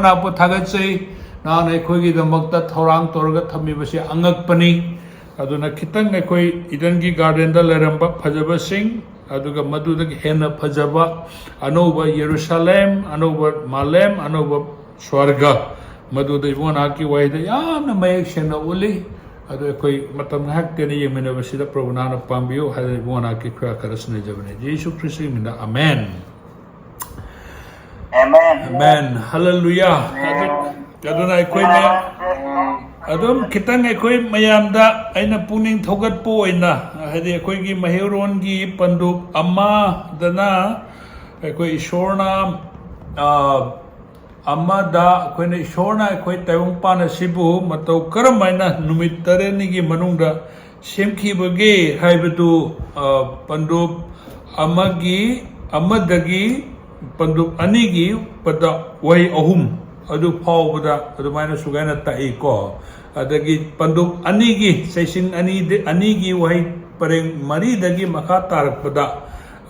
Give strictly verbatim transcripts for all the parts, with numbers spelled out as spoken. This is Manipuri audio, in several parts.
ꯅꯥꯄꯨ ꯊꯥꯒꯠꯆꯩ꯫ ꯅꯍꯥꯛꯅ ꯑꯩꯈꯣꯏꯒꯤꯗꯃꯛꯇ ꯊꯧꯔꯥꯡ ꯇꯧꯔꯒ ꯊꯝꯕꯤꯕꯁꯤ ꯑꯉꯛꯄꯅꯤ꯫ ꯑꯗꯨꯅ ꯈꯤꯇꯪ ꯑꯩꯈꯣꯏ ꯏꯗꯟꯒꯤ ꯒꯥꯔꯗꯦꯟꯗ ꯂꯩꯔꯝꯕ ꯐꯖꯕꯁꯤꯡ, ꯑꯗꯨꯒ ꯃꯗꯨꯗꯒꯤ ꯍꯦꯟꯅ ꯐꯖꯕ ꯑꯅꯧꯕ ꯌꯦꯔꯨꯁꯥꯂꯦꯝ, ꯑꯅꯧꯕ ꯃꯥꯂꯦꯝ, ꯑꯅꯧꯕ ꯁ꯭ꯋꯔꯒ, ꯃꯗꯨꯗ ꯏꯕꯨꯡꯉꯣ ꯅꯍꯥꯛꯀꯤ ꯋꯥꯍꯩꯗ ꯌꯥꯝꯅ ꯃꯌꯦꯛ ꯁꯦꯡꯅ ꯎꯠꯂꯤ꯫ ꯑꯗꯨ ꯑꯩꯈꯣꯏ ꯃꯇꯝ ꯉꯥꯏꯍꯥꯛꯇꯦꯅ ꯌꯦꯡꯃꯤꯟꯅꯕꯁꯤꯗ ꯄ꯭ꯔꯚꯨ ꯅꯍꯥꯛꯅ ꯄꯥꯝꯕꯤꯌꯨ ꯍꯥꯏꯗꯅ ꯏꯕꯨꯡꯉꯣ ꯅꯍꯥꯛꯀꯤ ꯈꯨꯌꯥ ꯈꯔ ꯁꯤꯟꯅꯖꯕꯅꯤ꯫ ꯌꯦꯁꯨ ꯈ꯭ꯔꯤꯁꯇꯒꯤ ꯃꯤꯡꯗ, ꯑꯃꯦꯟ꯫ Amen. ꯑꯃꯦꯟ꯫ ꯍꯜꯂꯦꯂꯨꯌꯥ꯫ ꯑꯗꯨ-, ꯑꯗꯨꯅ ꯑꯩꯈꯣꯏꯅ ꯑꯗꯨꯝ ꯈꯤꯇꯪ ꯑꯩꯈꯣꯏ ꯃꯌꯥꯝꯗ ꯑꯩꯅ ꯄꯨꯛꯅꯤꯡ ꯊꯧꯒꯠꯄ ꯑꯣꯏꯅ, ꯍꯥꯏꯗꯤ ꯑꯩꯈꯣꯏꯒꯤ ꯃꯍꯩꯔꯣꯟꯒꯤ ꯄꯟꯗꯨꯞ ꯑꯃꯗꯅ ꯑꯩꯈꯣꯏ ꯏꯁꯣꯔꯅ, ꯑ, ꯑꯃꯗ ꯑꯩꯈꯣꯏꯅ ꯏꯁꯣꯔꯅ ꯑꯩꯈꯣꯏ ꯇꯥꯏꯕꯪꯄꯥꯟ ꯑꯁꯤꯕꯨ ꯃꯇꯧ ꯀꯔꯝ ꯍꯥꯏꯅ ꯅꯨꯃꯤꯠ ꯇꯔꯦꯠꯅꯤꯒꯤ ꯃꯅꯨꯡꯗ ꯁꯦꯝꯈꯤꯕꯒꯦ ꯍꯥꯏꯕꯗꯨ, ꯑ, ꯄꯟꯗꯨꯞ ꯑꯃꯒꯤ, ꯑꯃꯗꯒꯤ ꯄꯟꯗꯨꯞ ꯑꯅꯤꯒꯤ ꯄꯗ ꯋꯥꯍꯩ ꯑꯍꯨꯝ ꯑꯗꯨ ꯐꯥꯎꯕꯗ ꯑꯗꯨꯃꯥꯏꯅ ꯁꯨꯒꯥꯏꯅ ꯇꯥꯛꯏꯀꯣ꯫ ꯑꯗꯒꯤ ꯄꯟꯗꯨꯞ ꯑꯅꯤꯒꯤ ꯆꯩꯁꯤꯡ ꯑꯅꯤꯗ-, ꯑꯅꯤꯒꯤ ꯋꯥꯍꯩ ꯄꯔꯦꯡ ꯃꯔꯤꯗꯒꯤ ꯃꯈꯥ ꯇꯥꯔꯛꯄꯗ,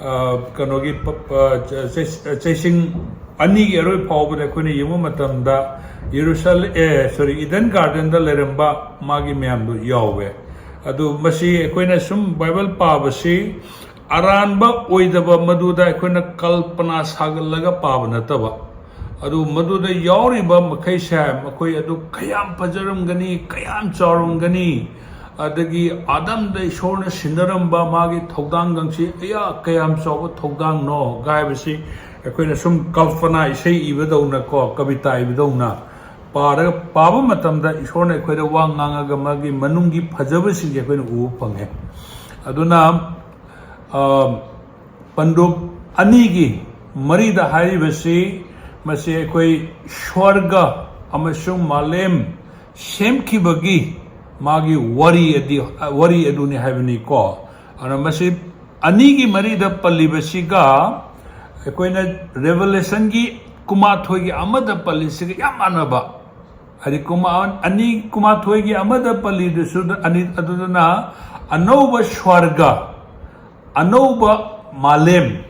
ꯑ, ꯀꯩꯅꯣꯒꯤ ꯄ-, ꯄ-, ꯆ-, ꯆꯩ-, ꯆꯩꯁꯤꯡ ꯑꯅꯤꯒꯤ ꯑꯔꯣꯏ ꯐꯥꯎꯕꯗ ꯑꯩꯈꯣꯏꯅ ꯌꯦꯡꯕ ꯃꯇꯝꯗ ꯌꯦꯔꯨꯁꯥꯂꯦꯝ, ꯑꯦ, ꯁꯣꯔꯤ, ꯏꯗꯟ ꯒꯥꯔꯗꯦꯟꯗ ꯂꯩꯔꯝꯕ ꯃꯥꯒꯤ ꯃꯌꯥꯝꯗꯨ ꯌꯥꯎꯋꯦ꯫ ꯑꯗꯨ ꯃꯁꯤ ꯑꯩꯈꯣꯏꯅ ꯁꯨꯝ ꯕꯥꯏꯕꯜ ꯄꯥꯕꯁꯤ ꯑꯔꯥꯟꯕ ꯑꯣꯏꯗꯕ, ꯃꯗꯨꯗ ꯑꯩꯈꯣꯏꯅ ꯀꯜꯄꯅꯥ ꯁꯥꯒꯠꯂꯒ ꯄꯥꯕ ꯅꯠꯇꯕ, ꯑꯗꯨ ꯃꯗꯨꯗ ꯌꯥꯎꯔꯤꯕ ꯃꯈꯩꯁꯦ, ꯃꯈꯣꯏ ꯑꯗꯨ ꯀꯌꯥꯝ ꯐꯖꯔꯝꯒꯅꯤ, ꯀꯌꯥꯝ ꯆꯥꯎꯔꯝꯒꯅꯤ, ꯑꯗꯒꯤ ꯑꯥꯗꯝꯗ ꯏꯁꯣꯔꯅ ꯁꯤꯟꯅꯔꯝꯕ ꯃꯥꯒꯤ ꯊꯧꯗꯥꯡꯒꯪꯁꯤ ꯑꯌꯥ ꯀꯌꯥꯝ ꯆꯥꯎꯕ ꯊꯧꯗꯥꯡꯅꯣ ꯍꯥꯏꯕꯁꯤ ꯑꯩꯈꯣꯏꯅ ꯁꯨꯝ ꯀꯜꯄꯅꯥ ꯏꯁꯩ ꯏꯕꯗꯧꯅꯀꯣ, ꯀꯕꯤꯇꯥ ꯏꯕꯗꯧꯅ ꯄꯥꯔꯒ, ꯄꯥꯕ ꯃꯇꯝꯗ ꯏꯁꯣꯔꯅ ꯑꯩꯈꯣꯏꯗ ꯋꯥ ꯉꯥꯡꯉꯒ ꯃꯥꯒꯤ ꯃꯅꯨꯡꯒꯤ ꯐꯖꯕꯁꯤꯡꯁꯦ ꯑꯩꯈꯣꯏꯅ ꯎꯕ ꯐꯪꯉꯦ꯫ ꯑꯗꯨꯅ, ꯑ, ꯄꯟꯗꯨꯞ ꯑꯅꯤꯒꯤ ꯃꯔꯤꯗ ꯍꯥꯏꯔꯤꯕꯁꯤ, ꯃꯁꯤ ꯑꯩꯈꯣꯏ ꯁ꯭ꯋꯔꯒ ꯑꯃꯁꯨꯡ ꯃꯥꯂꯦꯝ ꯁꯦꯝꯈꯤꯕꯒꯤ ꯃꯥꯒꯤ ꯋꯥꯔꯤ ꯑꯗꯤ, ꯋꯥꯔꯤ ꯑꯗꯨꯅꯤ ꯍꯥꯏꯕꯅꯤꯀꯣ꯫ ꯑꯗꯨꯅ ꯃꯁꯤ ꯑꯅꯤꯒꯤ ꯃꯔꯤꯗ ꯄꯜꯂꯤꯕꯁꯤꯒ ꯑꯩꯈꯣꯏꯅ ꯔꯦꯚꯦꯂꯦꯁꯟꯒꯤ ꯀꯨꯟꯃꯥꯊꯣꯏꯒꯤ ꯑꯃꯗ ꯄꯜꯂꯤꯁꯤꯒ ꯌꯥꯝ ꯃꯥꯟꯅꯕ꯫ ꯍꯥꯏꯗꯤ ꯀꯨꯟꯃꯥ-, ꯑꯅꯤ, ꯀꯨꯟꯃꯥꯊꯣꯏꯒꯤ ꯑꯃꯗ ꯄꯜꯂꯤꯗꯨꯁꯨ ꯑꯅꯤ, ꯑꯗꯨꯗꯨꯅ ꯑꯅꯧꯕ ꯁ꯭ꯋꯔꯒ, ꯑꯅꯧꯕ ꯃꯥꯂꯦꯝ,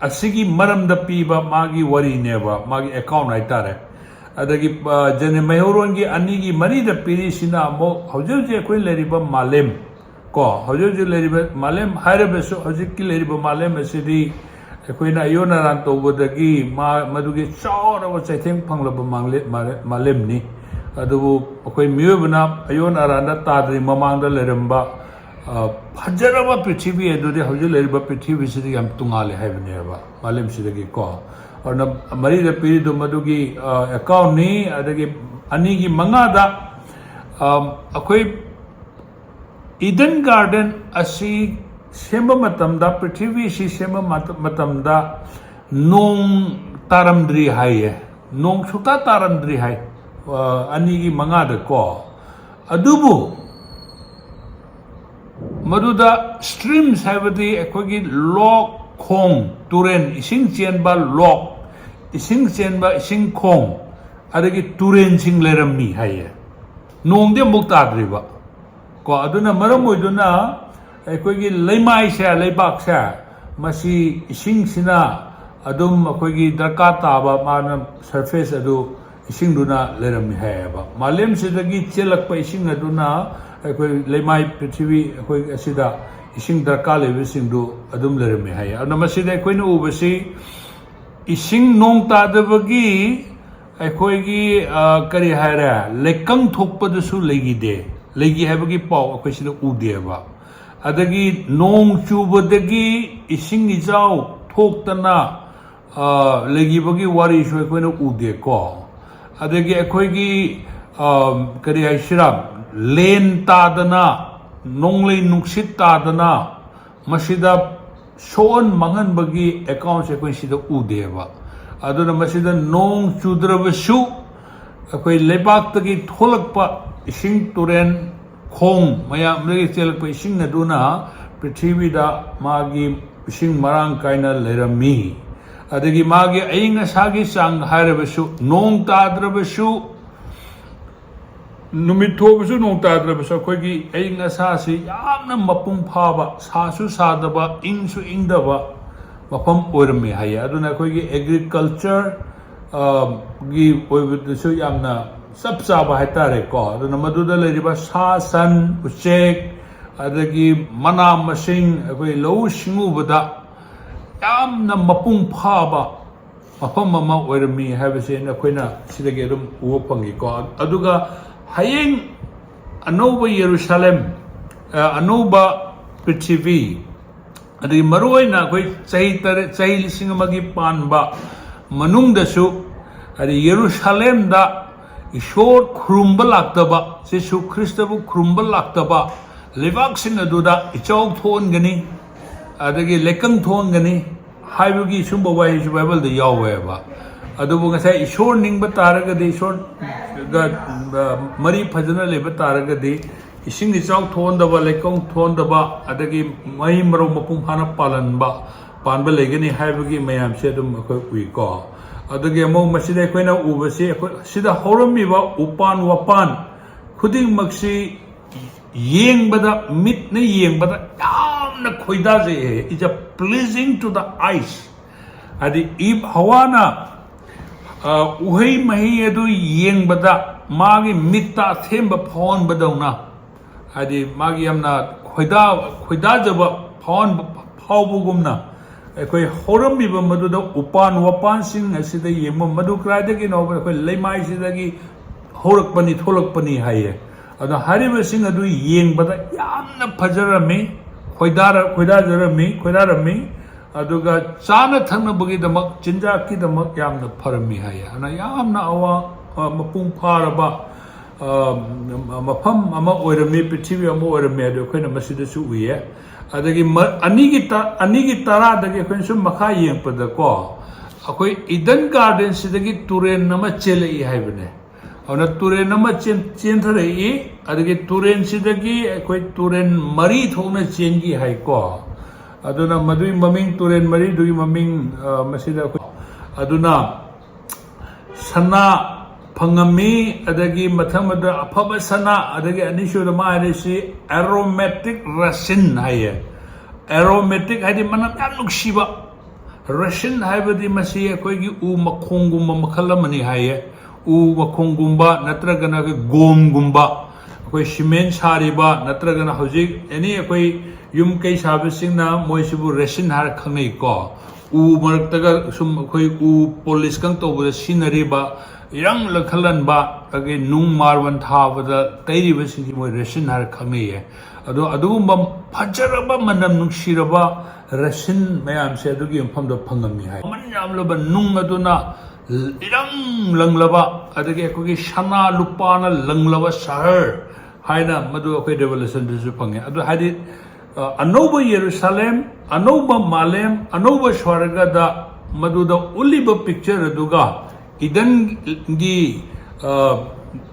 ꯑꯁꯤꯒꯤ ꯃꯔꯝꯗ ꯄꯤꯕ ꯃꯥꯒꯤ ꯋꯥꯔꯤꯅꯦꯕ, ꯃꯥꯒꯤ ꯑꯦꯀꯥꯎꯟ ꯍꯥꯏꯇꯥꯔꯦ꯫ ꯑꯗꯒꯤ, ꯑ, ꯖꯅ ꯃꯩꯍꯧꯔꯣꯟꯒꯤ ꯑꯅꯤꯒꯤ ꯃꯔꯤꯗ ꯄꯤꯔꯤꯁꯤꯅ ꯑꯃꯨꯛ ꯍꯧꯖꯤꯛ ꯍꯧꯖꯤꯛ ꯑꯩꯈꯣꯏ ꯂꯩꯔꯤꯕ ꯃꯥꯂꯦꯝ, ꯀꯣ, ꯍꯧꯖꯤꯛ ꯍꯧꯖꯤꯛ ꯂꯩꯔꯤꯕ ꯃꯥꯂꯦꯝ ꯍꯥꯏꯔꯕꯁꯨ, ꯍꯧꯖꯤꯛꯀꯤ ꯂꯩꯔꯤꯕ ꯃꯥꯂꯦꯝ ꯑꯁꯤꯗꯤ ꯑꯩꯈꯣꯏꯅ ꯑꯌꯣꯟ ꯑꯔꯥꯟ ꯇꯧꯕꯗꯒꯤ ꯃꯥ-, ꯃꯗꯨꯒꯤ ꯆꯥꯎꯔꯕ ꯆꯩꯊꯦꯡ ꯐꯪꯂꯕ ꯃꯥꯡꯂꯦ-, ꯃꯥꯂꯦ-, ꯃꯥꯂꯦꯝꯅꯤ꯫ ꯑꯗꯨꯕꯨ ꯑꯩꯈꯣꯏ ꯃꯤꯑꯣꯏꯕꯅ ꯑꯌꯣꯟ ꯑꯔꯥꯟꯗ ꯇꯥꯗ꯭ꯔꯤ ꯃꯃꯥꯡꯗ ꯂꯩꯔꯝꯕ, ꯑ, ꯐꯖꯔꯕ ꯄ꯭ꯔꯤꯊꯤꯕꯤ ꯑꯗꯨꯗꯤ ꯍꯧꯖꯤꯛ ꯂꯩꯔꯤꯕ ꯄ꯭ꯔꯤꯊꯤꯕꯤꯁꯤꯗꯤ ꯌꯥꯝ ꯇꯣꯉꯥꯜꯂꯦ ꯍꯥꯏꯕꯅꯦꯕ, ꯃꯥꯂꯦꯝꯁꯤꯗꯒꯤꯀꯣ꯫ ꯑꯗꯨꯅ ꯃꯔꯤꯗ ꯄꯤꯔꯤꯗꯨ ꯃꯗꯨꯒꯤ, ꯑ, ꯑꯦꯀꯥꯎꯟꯅꯤ꯫ ꯑꯗꯒꯤ ꯑꯅꯤꯒꯤ ꯃꯉꯥꯗ, ꯑ, ꯑꯩꯈꯣꯏ ꯏꯗꯟ ꯒꯥꯔꯗꯦꯟ ꯑꯁꯤ ꯁꯦꯝꯕ ꯃꯇꯝꯗ, ꯄ꯭ꯔꯤꯊꯤꯕꯤꯁꯤ ꯁꯦꯝꯕ ꯃꯇ-, ꯃꯇꯝꯗ ꯅꯣꯡ ꯇꯥꯔꯝꯗ꯭ꯔꯤ ꯍꯥꯏꯌꯦ, ꯅꯣꯡ ꯁꯨꯛꯇꯥ ꯇꯥꯔꯝꯗ꯭ꯔꯤ ꯍꯥꯏ, ꯑ, ꯑꯅꯤꯒꯤ ꯃꯉꯥꯗꯀꯣ꯫ ꯑꯗꯨꯕꯨ ꯃꯗꯨꯗ streams ꯍꯥꯏꯕꯗꯤ ꯑꯩꯈꯣꯏꯒꯤ ꯂꯣꯛ, ꯈꯣꯡ, ꯇꯨꯔꯦꯟ, ꯏꯁꯤꯡ ꯆꯦꯟꯕ ꯂꯣꯛ, ꯏꯁꯤꯡ ꯆꯦꯟꯕ ꯏꯁꯤꯡ ꯈꯣꯡ, ꯑꯗꯒꯤ ꯇꯨꯔꯦꯟꯁꯤꯡ ꯂꯩꯔꯝꯃꯤ ꯍꯥꯏꯌꯦ꯫ ꯅꯣꯡꯗꯤ ꯑꯃꯨꯛ ꯇꯥꯗ꯭ꯔꯤꯕ꯫ ꯀꯣ, ꯑꯗꯨꯅ ꯃꯔꯝ ꯑꯣꯏꯗꯨꯅ ꯑꯩꯈꯣꯏꯒꯤ ꯂꯩꯃꯥꯏꯁꯦ, ꯂꯩꯕꯥꯛꯁꯦ, ꯃꯁꯤ ꯏꯁꯤꯡꯁꯤꯅ ꯑꯗꯨꯝ ꯑꯩꯈꯣꯏꯒꯤ ꯗꯔꯀꯥꯔ ꯇꯥꯕ ꯃꯥꯅ surface ꯑꯗꯨ ꯏꯁꯤꯡꯗꯨꯅ ꯂꯩꯔꯝꯃꯤ ꯍꯥꯏꯌꯦꯕ꯫ ꯃꯥꯂꯦꯝꯁꯤꯗꯒꯤ ꯆꯦꯜꯂꯛꯄ ꯏꯁꯤꯡ ꯑꯗꯨꯅ ꯑꯩꯈꯣꯏ ꯂꯩꯃꯥꯏ ꯄ꯭ꯔꯤꯊꯤꯕꯤ ꯑꯩꯈꯣꯏ ꯑꯁꯤꯗ ꯏꯁꯤꯡ ꯗꯔꯀꯥꯔ ꯂꯩꯕꯁꯤꯡꯗꯨ ꯑꯗꯨꯝ ꯂꯩꯔꯝꯃꯤ ꯍꯥꯏꯌꯦ꯫ ꯑꯗꯨꯅ ꯃꯁꯤꯗ ꯑꯩꯈꯣꯏꯅ ꯎꯕꯁꯤ ꯏꯁꯤꯡ ꯅꯣꯡ ꯇꯥꯗꯕꯒꯤ ꯑꯩꯈꯣꯏꯒꯤ, ꯑ, ꯀꯔꯤ ꯍꯥꯏꯔꯦ, ꯂꯩꯀꯪ ꯊꯣꯛꯄꯗꯁꯨ ꯂꯩꯈꯤꯗꯦ, ꯂꯩꯈꯤ ꯍꯥꯏꯕꯒꯤ ꯄꯥꯎ ꯑꯩꯈꯣꯏ ꯁꯤꯗ ꯎꯗꯦꯕ꯫ ꯑꯗꯒꯤ ꯅꯣꯡ ꯆꯨꯕꯗꯒꯤ ꯏꯁꯤꯡ ꯏꯆꯥꯎ ꯊꯣꯛꯇꯅ, ꯑ, ꯂꯩꯈꯤꯕꯒꯤ ꯋꯥꯔꯤꯁꯨ ꯑꯩꯈꯣꯏꯅ ꯎꯗꯦꯀꯣ꯫ ꯑꯗꯒꯤ ꯑꯩꯈꯣꯏꯒꯤ, ꯑ, ꯀꯔꯤ ꯍꯥꯏꯁꯤꯔꯥ, ꯂꯦꯟ ꯇꯥꯗꯅ, ꯅꯣꯡꯂꯩ ꯅꯨꯡꯁꯤꯠ ꯇꯥꯗꯅ, ꯃꯁꯤꯗ ꯁꯣꯛꯍꯟ ꯃꯥꯡꯍꯟꯕꯒꯤ ꯑꯦꯀꯥꯎꯟꯁꯦ ꯑꯩꯈꯣꯏ ꯁꯤꯗ ꯎꯗꯦꯕ꯫ ꯑꯗꯨꯅ ꯃꯁꯤꯗ ꯅꯣꯡ ꯆꯨꯗ꯭ꯔꯕꯁꯨ ꯑꯩꯈꯣꯏ ꯂꯩꯕꯥꯛꯇꯒꯤ ꯊꯣꯛꯂꯛꯄ ꯏꯁꯤꯡ, ꯇꯨꯔꯦꯟ, ꯈꯣꯡ ꯃꯌꯥꯝꯗꯒꯤ ꯆꯦꯜꯂꯛꯄ ꯏꯁꯤꯡ ꯑꯗꯨꯅ ꯄ꯭ꯔꯤꯊꯤꯕꯤꯗ ꯃꯥꯒꯤ ꯏꯁꯤꯡ ꯃꯔꯥꯡ ꯀꯥꯏꯅ ꯂꯩꯔꯝꯃꯤ꯫ ꯑꯗꯒꯤ ꯃꯥꯒꯤ ꯑꯏꯪ ꯑꯁꯥꯒꯤ ꯆꯥꯡ ꯍꯥꯏꯔꯕꯁꯨ, ꯅꯣꯡ ꯇꯥꯗ꯭ꯔꯕꯁꯨ, ꯅꯨꯃꯤꯠ ꯊꯣꯛꯑꯕꯁꯨ ꯅꯣꯡ ꯇꯥꯗ꯭ꯔꯕꯁꯨ ꯑꯩꯈꯣꯏꯒꯤ ꯑꯏꯪ ꯑꯁꯥꯁꯤ ꯌꯥꯝꯅ ꯃꯄꯨꯡ ꯐꯥꯕ, ꯁꯥꯁꯨ ꯁꯥꯗꯕ, ꯏꯪꯁꯨ ꯏꯪꯗꯕ, ꯃꯐꯝ ꯑꯣꯏꯔꯝꯃꯤ ꯍꯥꯏꯌꯦ꯫ ꯑꯗꯨꯅ ꯑꯩꯈꯣꯏꯒꯤ ꯑꯦꯒ꯭ꯔꯤꯀꯜꯆꯔ ꯒꯤ ꯑꯣꯏꯕꯗꯁꯨ ꯌꯥꯝꯅ ꯆꯞ ꯆꯥꯕ ꯍꯥꯏꯇꯥꯔꯦꯀꯣ꯫ ꯑꯗꯨꯅ ꯃꯗꯨꯗ ꯂꯩꯔꯤꯕ ꯁꯥ ꯁꯟ, ꯎꯆꯦꯛ, ꯑꯗꯒꯤ ꯃꯅꯥ ꯃꯁꯤꯡ, ꯑꯩꯈꯣꯏ ꯂꯧꯎ ꯁꯤꯡꯎꯕꯗ ꯌꯥꯝꯅ ꯃꯄꯨꯡ ꯐꯥꯕ ꯃꯐꯝ ꯑꯃ ꯑꯣꯏꯔꯝꯃꯤ ꯍꯥꯏꯕꯁꯦ ꯅꯈꯣꯏꯅ ꯁꯤꯗꯒꯤ ꯑꯗꯨꯝ ꯎꯕ ꯐꯪꯉꯤꯀꯣ꯫ ꯑꯗꯨꯒ ꯍꯌꯦꯡ ꯑꯅꯧꯕ ꯌꯦꯔꯨꯁꯥꯂꯦꯝ, ꯑ, ꯑꯅꯧꯕ ꯄ꯭ꯔꯤꯊꯤꯕꯤ, ꯑꯗꯒꯤ ꯃꯔꯨꯑꯣꯏꯅ ꯑꯩꯈꯣꯏ ꯆꯍꯤ ꯇꯔꯦꯠ, ꯆꯍꯤ ꯂꯤꯁꯤꯡ ꯑꯃꯒꯤ ꯄꯥꯟꯕ ꯃꯅꯨꯡꯗꯁꯨ, ꯍꯥꯏꯗꯤ ꯌꯦꯔꯨꯁꯥꯂꯦꯝꯗ ꯏꯁꯣꯔ ꯈꯨꯔꯨꯝꯕ ꯂꯥꯛꯇꯕ, ꯖꯤꯁꯨ ꯈ꯭ꯔꯤꯁꯇꯕꯨ ꯈꯨꯔꯨꯝꯕ ꯂꯥꯛꯇꯕ ꯂꯩꯕꯥꯛꯁꯤꯡ ꯑꯗꯨꯗ ꯏꯆꯥꯎ ꯊꯣꯛꯍꯟꯒꯅꯤ, ꯑꯗꯒꯤ ꯂꯩꯀꯪ ꯊꯣꯛꯍꯟꯒꯅꯤ ꯍꯥꯏꯕꯒꯤ ꯁꯨꯝꯕ ꯋꯥꯍꯩꯁꯨ ꯕꯥꯏꯕꯜꯗ ꯌꯥꯎꯋꯦꯕ꯫ ꯑꯗꯨꯕꯨ ꯉꯁꯥꯏ ꯏꯁꯣꯔ ꯅꯤꯡꯕ ꯇꯥꯔꯒꯗꯤ, ꯏꯁꯣꯔꯒ, ꯑ, ꯃꯔꯤ ꯐꯖꯅ ꯂꯩꯕ ꯇꯥꯔꯒꯗꯤ, ꯏꯁꯤꯡ ꯏꯆꯥꯎ ꯊꯣꯛꯍꯟꯗꯕ, ꯂꯩꯀꯪ ꯊꯣꯛꯍꯟꯗꯕ, ꯑꯗꯒꯤ ꯃꯍꯩ ꯃꯔꯣꯡ ꯃꯄꯨꯡ ꯐꯥꯅ ꯄꯥꯜꯍꯟꯕ, ꯄꯥꯟꯕ ꯂꯩꯒꯅꯤ ꯍꯥꯏꯕꯒꯤ ꯃꯌꯥꯝꯁꯦ ꯑꯗꯨꯝ ꯑꯩꯈꯣꯏ ꯎꯏꯀꯣ꯫ ꯑꯗꯒꯤ ꯑꯃꯨꯛ ꯃꯁꯤꯗ ꯑꯩꯈꯣꯏꯅ ꯎꯕꯁꯤ, ꯑꯩꯈꯣꯏ ꯁꯤꯗ ꯍꯧꯔꯝꯃꯤꯕ ꯎꯄꯥꯟ ꯋꯥꯄꯥꯟ ꯈꯨꯗꯤꯡꯃꯛꯁꯤ ꯌꯦꯡꯕꯗ, ꯃꯤꯠꯅ ꯌꯦꯡꯕꯗ ꯌꯥꯝꯅ ꯈꯣꯏꯗꯥꯖꯩ꯫ It's a pleasing to the eyes꯫ ꯍꯥꯏꯗꯤ ꯏꯞ ꯍꯋꯥꯅ, ꯑ, ꯎꯍꯩ ꯃꯍꯩ ꯑꯗꯨ ꯌꯦꯡꯕꯗ ꯃꯥꯒꯤ ꯃꯤꯠꯇ ꯑꯊꯦꯝꯕ ꯐꯥꯎꯍꯟꯕꯗꯧꯅ, ꯍꯥꯏꯗꯤ ꯃꯥꯒꯤ ꯌꯥꯝꯅ ꯈꯣꯏꯗꯥ-, ꯈꯣꯏꯗꯥꯖꯕ ꯐꯥꯎꯍꯟꯕ, ꯐꯥꯎꯕꯒꯨꯝꯅ, ꯑꯩꯈꯣꯏ ꯍꯧꯔꯝꯃꯤꯕ ꯃꯗꯨꯗ ꯎꯄꯥꯟ ꯋꯥꯄꯥꯟꯁꯤꯡ ꯑꯁꯤꯗ ꯌꯦꯡꯕ, ꯃꯗꯨ ꯀꯗꯥꯏꯗꯒꯤꯅꯣ ꯍꯥꯏꯕꯗ ꯑꯩꯈꯣꯏ ꯂꯩꯃꯥꯏꯁꯤꯗꯒꯤ ꯍꯧꯔꯛꯄꯅꯤ, ꯊꯣꯛꯂꯛꯄꯅꯤ ꯍꯥꯏꯌꯦ꯫ ꯑꯗꯣ ꯍꯥꯏꯔꯤꯕꯁꯤꯡ ꯑꯗꯨ ꯌꯦꯡꯕꯗ ꯌꯥꯝꯅ ꯐꯖꯔꯝꯃꯤ, ꯈꯣꯏꯗꯥꯔ-, ꯈꯣꯏꯗꯥꯖꯔꯝꯃꯤ, ꯈꯣꯏꯗꯥꯔꯝꯃꯤ꯫ ꯑꯗꯨꯒ ꯆꯥꯅ ꯊꯛꯅꯕꯒꯤꯗꯃꯛ, ꯆꯤꯟꯖꯥꯛꯀꯤꯗꯃꯛ ꯌꯥꯝꯅ ꯐꯔꯝꯃꯤ ꯍꯥꯏꯌꯦ꯫ ꯑꯗꯨꯅ ꯌꯥꯝꯅ ꯑꯋꯥ-, ꯑ, ꯃꯄꯨꯡ ꯐꯥꯔꯕ, ꯑ, ꯃꯐꯝ ꯑꯃ ꯑꯣꯏꯔꯝꯃꯤ, ꯄ꯭ꯔꯤꯊꯤꯕꯤ ꯑꯃ ꯑꯣꯏꯔꯝꯃꯤ꯫ ꯑꯗꯨ ꯑꯩꯈꯣꯏꯅ ꯃꯁꯤꯗꯁꯨ ꯎꯏꯌꯦ꯫ ꯑꯗꯒꯤ ꯃ-, ꯑꯅꯤꯒꯤ ꯇ-, ꯑꯅꯤꯒꯤ ꯇꯔꯥꯗꯒꯤ ꯑꯩꯈꯣꯏꯅ ꯁꯨꯝ ꯃꯈꯥ ꯌꯦꯡꯉꯛꯄꯗꯀꯣ, ꯑꯩꯈꯣꯏ ꯏꯗꯟ ꯒꯥꯔꯗꯦꯟꯁꯤꯗꯒꯤ ꯇꯨꯔꯦꯟ ꯑꯃ ꯆꯦꯜꯂꯛꯏ ꯍꯥꯏꯕꯅꯦ꯫ ꯑꯗꯨꯅ ꯇꯨꯔꯦꯟ ꯑꯃ ꯆꯦꯟ-, ꯆꯦꯟꯊꯔꯛꯏ꯫ ꯑꯗꯒꯤ ꯇꯨꯔꯦꯟꯁꯤꯗꯒꯤ ꯑꯩꯈꯣꯏ ꯇꯨꯔꯦꯟ ꯃꯔꯤ ꯊꯣꯛꯅ ꯆꯦꯟꯈꯤ ꯍꯥꯏꯀꯣ꯫ ꯑꯗꯨꯅ ꯃꯗꯨꯒꯤ ꯃꯃꯤꯡ, ꯇꯨꯔꯦꯟ ꯃꯔꯤꯗꯨꯒꯤ ꯃꯃꯤꯡ, ꯑ, ꯃꯁꯤꯗ ꯑꯩꯈꯣꯏ, ꯑꯗꯨꯅ ꯁꯅꯥ ꯐꯪꯉꯝꯃꯤ꯫ ꯑꯗꯒꯤ ꯃꯊꯪ ꯃꯗ ꯑꯐꯕ ꯁꯅꯥ, ꯑꯗꯒꯤ ꯑꯅꯤꯁꯨꯕꯗ ꯃꯥ ꯍꯥꯏꯔꯤꯁꯤ ꯑꯦꯔꯣꯃꯦꯇꯤꯛ ꯔꯁꯤꯟ ꯍꯥꯏꯌꯦ꯫ ꯑꯦꯔꯣꯃꯦꯇꯤꯛ ꯍꯥꯏꯗꯤ ꯃꯅꯝ ꯌꯥꯝ ꯅꯨꯡꯁꯤꯕ꯫ ꯔꯦꯁꯤꯟ ꯍꯥꯏꯕꯗꯤ ꯃꯁꯤ ꯑꯩꯈꯣꯏꯒꯤ ꯎ ꯃꯈꯣꯡꯒꯨꯝꯕ ꯃꯈꯜ ꯑꯃꯅꯤ ꯍꯥꯏꯌꯦ꯫ ꯎ ꯃꯈꯣꯡꯒꯨꯝꯕ ꯅꯠꯇ꯭ꯔꯒꯅ ꯑꯩꯈꯣꯏ ꯒꯣꯝꯒꯨꯝꯕ, ꯑꯩꯈꯣꯏ ꯁꯤꯃꯦꯟ ꯁꯥꯔꯤꯕ ꯅꯠꯇ꯭ꯔꯒꯅ ꯍꯧꯖꯤꯛ ꯑꯦꯅꯤ ꯑꯩꯈꯣꯏ ꯌꯨꯝ ꯀꯩ ꯁꯥꯕꯁꯤꯡꯅ ꯃꯣꯏꯁꯤꯕꯨ ꯔꯦꯁꯤꯟ ꯍꯥꯏꯔ ꯈꯪꯅꯩꯀꯣ꯫ ꯎ ꯃꯔꯛꯇꯒ ꯁꯨꯝ ꯑꯩꯈꯣꯏ ꯎ ꯄꯣꯂꯤꯁꯀ ꯇꯧꯕꯗ ꯁꯤꯖꯤꯟꯅꯔꯤꯕ, ꯏꯔꯪ ꯂꯪꯈꯠꯍꯟꯕ, ꯑꯗꯒꯤ ꯅꯨꯡ ꯃꯥꯔꯕꯜ ꯊꯥꯕꯗ ꯇꯩꯔꯤꯕꯁꯤꯡꯁꯤ ꯃꯣꯏ ꯔꯦꯁꯤꯟ ꯍꯥꯏꯔ ꯈꯪꯅꯩꯌꯦ꯫ ꯑꯗꯣ ꯑꯗꯨꯒꯨꯝꯕ ꯐꯖꯔꯕ, ꯃꯅꯝ ꯅꯨꯡꯁꯤꯔꯕ ꯔꯦꯁꯤꯟ ꯃꯌꯥꯝꯁꯦ ꯑꯗꯨꯒꯤ ꯃꯐꯝꯗ ꯐꯪꯉꯝꯃꯤ ꯍꯥꯏ꯫ ꯃꯃꯜ ꯌꯥꯝꯂꯕ ꯅꯨꯡ ꯑꯗꯨꯅ ꯏꯔꯪ ꯂꯪꯂꯕ, ꯑꯗꯒꯤ ꯑꯩꯈꯣꯏꯒꯤ ꯁꯅꯥ ꯂꯨꯄꯥꯅ ꯂꯪꯂꯕ ꯁꯍꯔ ꯍꯥꯏꯅ ꯃꯗꯨ ꯑꯩꯈꯣꯏ ꯔꯦꯚꯦꯂꯦꯁꯟꯗꯁꯨ ꯐꯪꯉꯦ꯫ ꯑꯗꯨ ꯍꯥꯏꯗꯤ, ꯑ, ꯑꯅꯧꯕ ꯌꯦꯔꯨꯁꯥꯂꯦꯝ, ꯑꯅꯧꯕ ꯃꯥꯂꯦꯝ, ꯑꯅꯧꯕ ꯁ꯭ꯋꯔꯒꯗ ꯃꯗꯨꯗ ꯎꯠꯂꯤꯕ ꯄꯤꯛꯆꯔ ꯑꯗꯨꯒ ꯏꯗꯟꯒꯤ, ꯑ,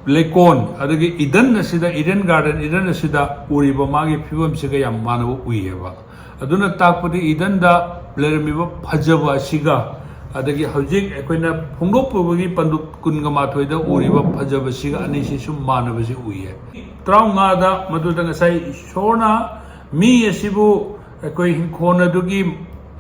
ꯂꯩꯀꯣꯜ, ꯑꯗꯒꯤ ꯏꯗꯟ ꯑꯁꯤꯗ, ꯏꯗꯟ ꯒꯥꯔꯗꯦꯟ, ꯏꯗꯟ ꯑꯁꯤꯗ ꯎꯔꯤꯕ ꯃꯥꯒꯤ ꯐꯤꯕꯝꯁꯤꯒ ꯌꯥꯝ ꯃꯥꯟꯅꯕ ꯎꯏꯌꯦꯕ꯫ ꯑꯗꯨꯅ ꯇꯥꯛꯄꯗꯤ ꯏꯗꯟꯗ ꯂꯩꯔꯝꯃꯤꯕ ꯐꯖꯕ ꯑꯁꯤꯒ, ꯑꯗꯒꯤ ꯍꯧꯖꯤꯛ ꯑꯩꯈꯣꯏꯅ ꯐꯣꯡꯗꯣꯛꯄꯒꯤ ꯄꯟꯗꯨꯞ ꯀꯨꯟꯒ ꯃꯥꯊꯣꯏꯗ ꯎꯔꯤꯕ ꯐꯖꯕꯁꯤꯒ ꯑꯅꯤꯁꯤ ꯁꯨꯝ ꯃꯥꯟꯅꯕꯁꯤ ꯎꯏꯌꯦ꯫ ꯇꯔꯥꯃꯉꯥꯗ ꯃꯗꯨꯗ ꯉꯁꯥꯏ ꯏꯁꯣꯔꯅ ꯃꯤ ꯑꯁꯤꯕꯨ ꯑꯩꯈꯣꯏ ꯏꯪꯈꯣꯜ ꯑꯗꯨꯒꯤ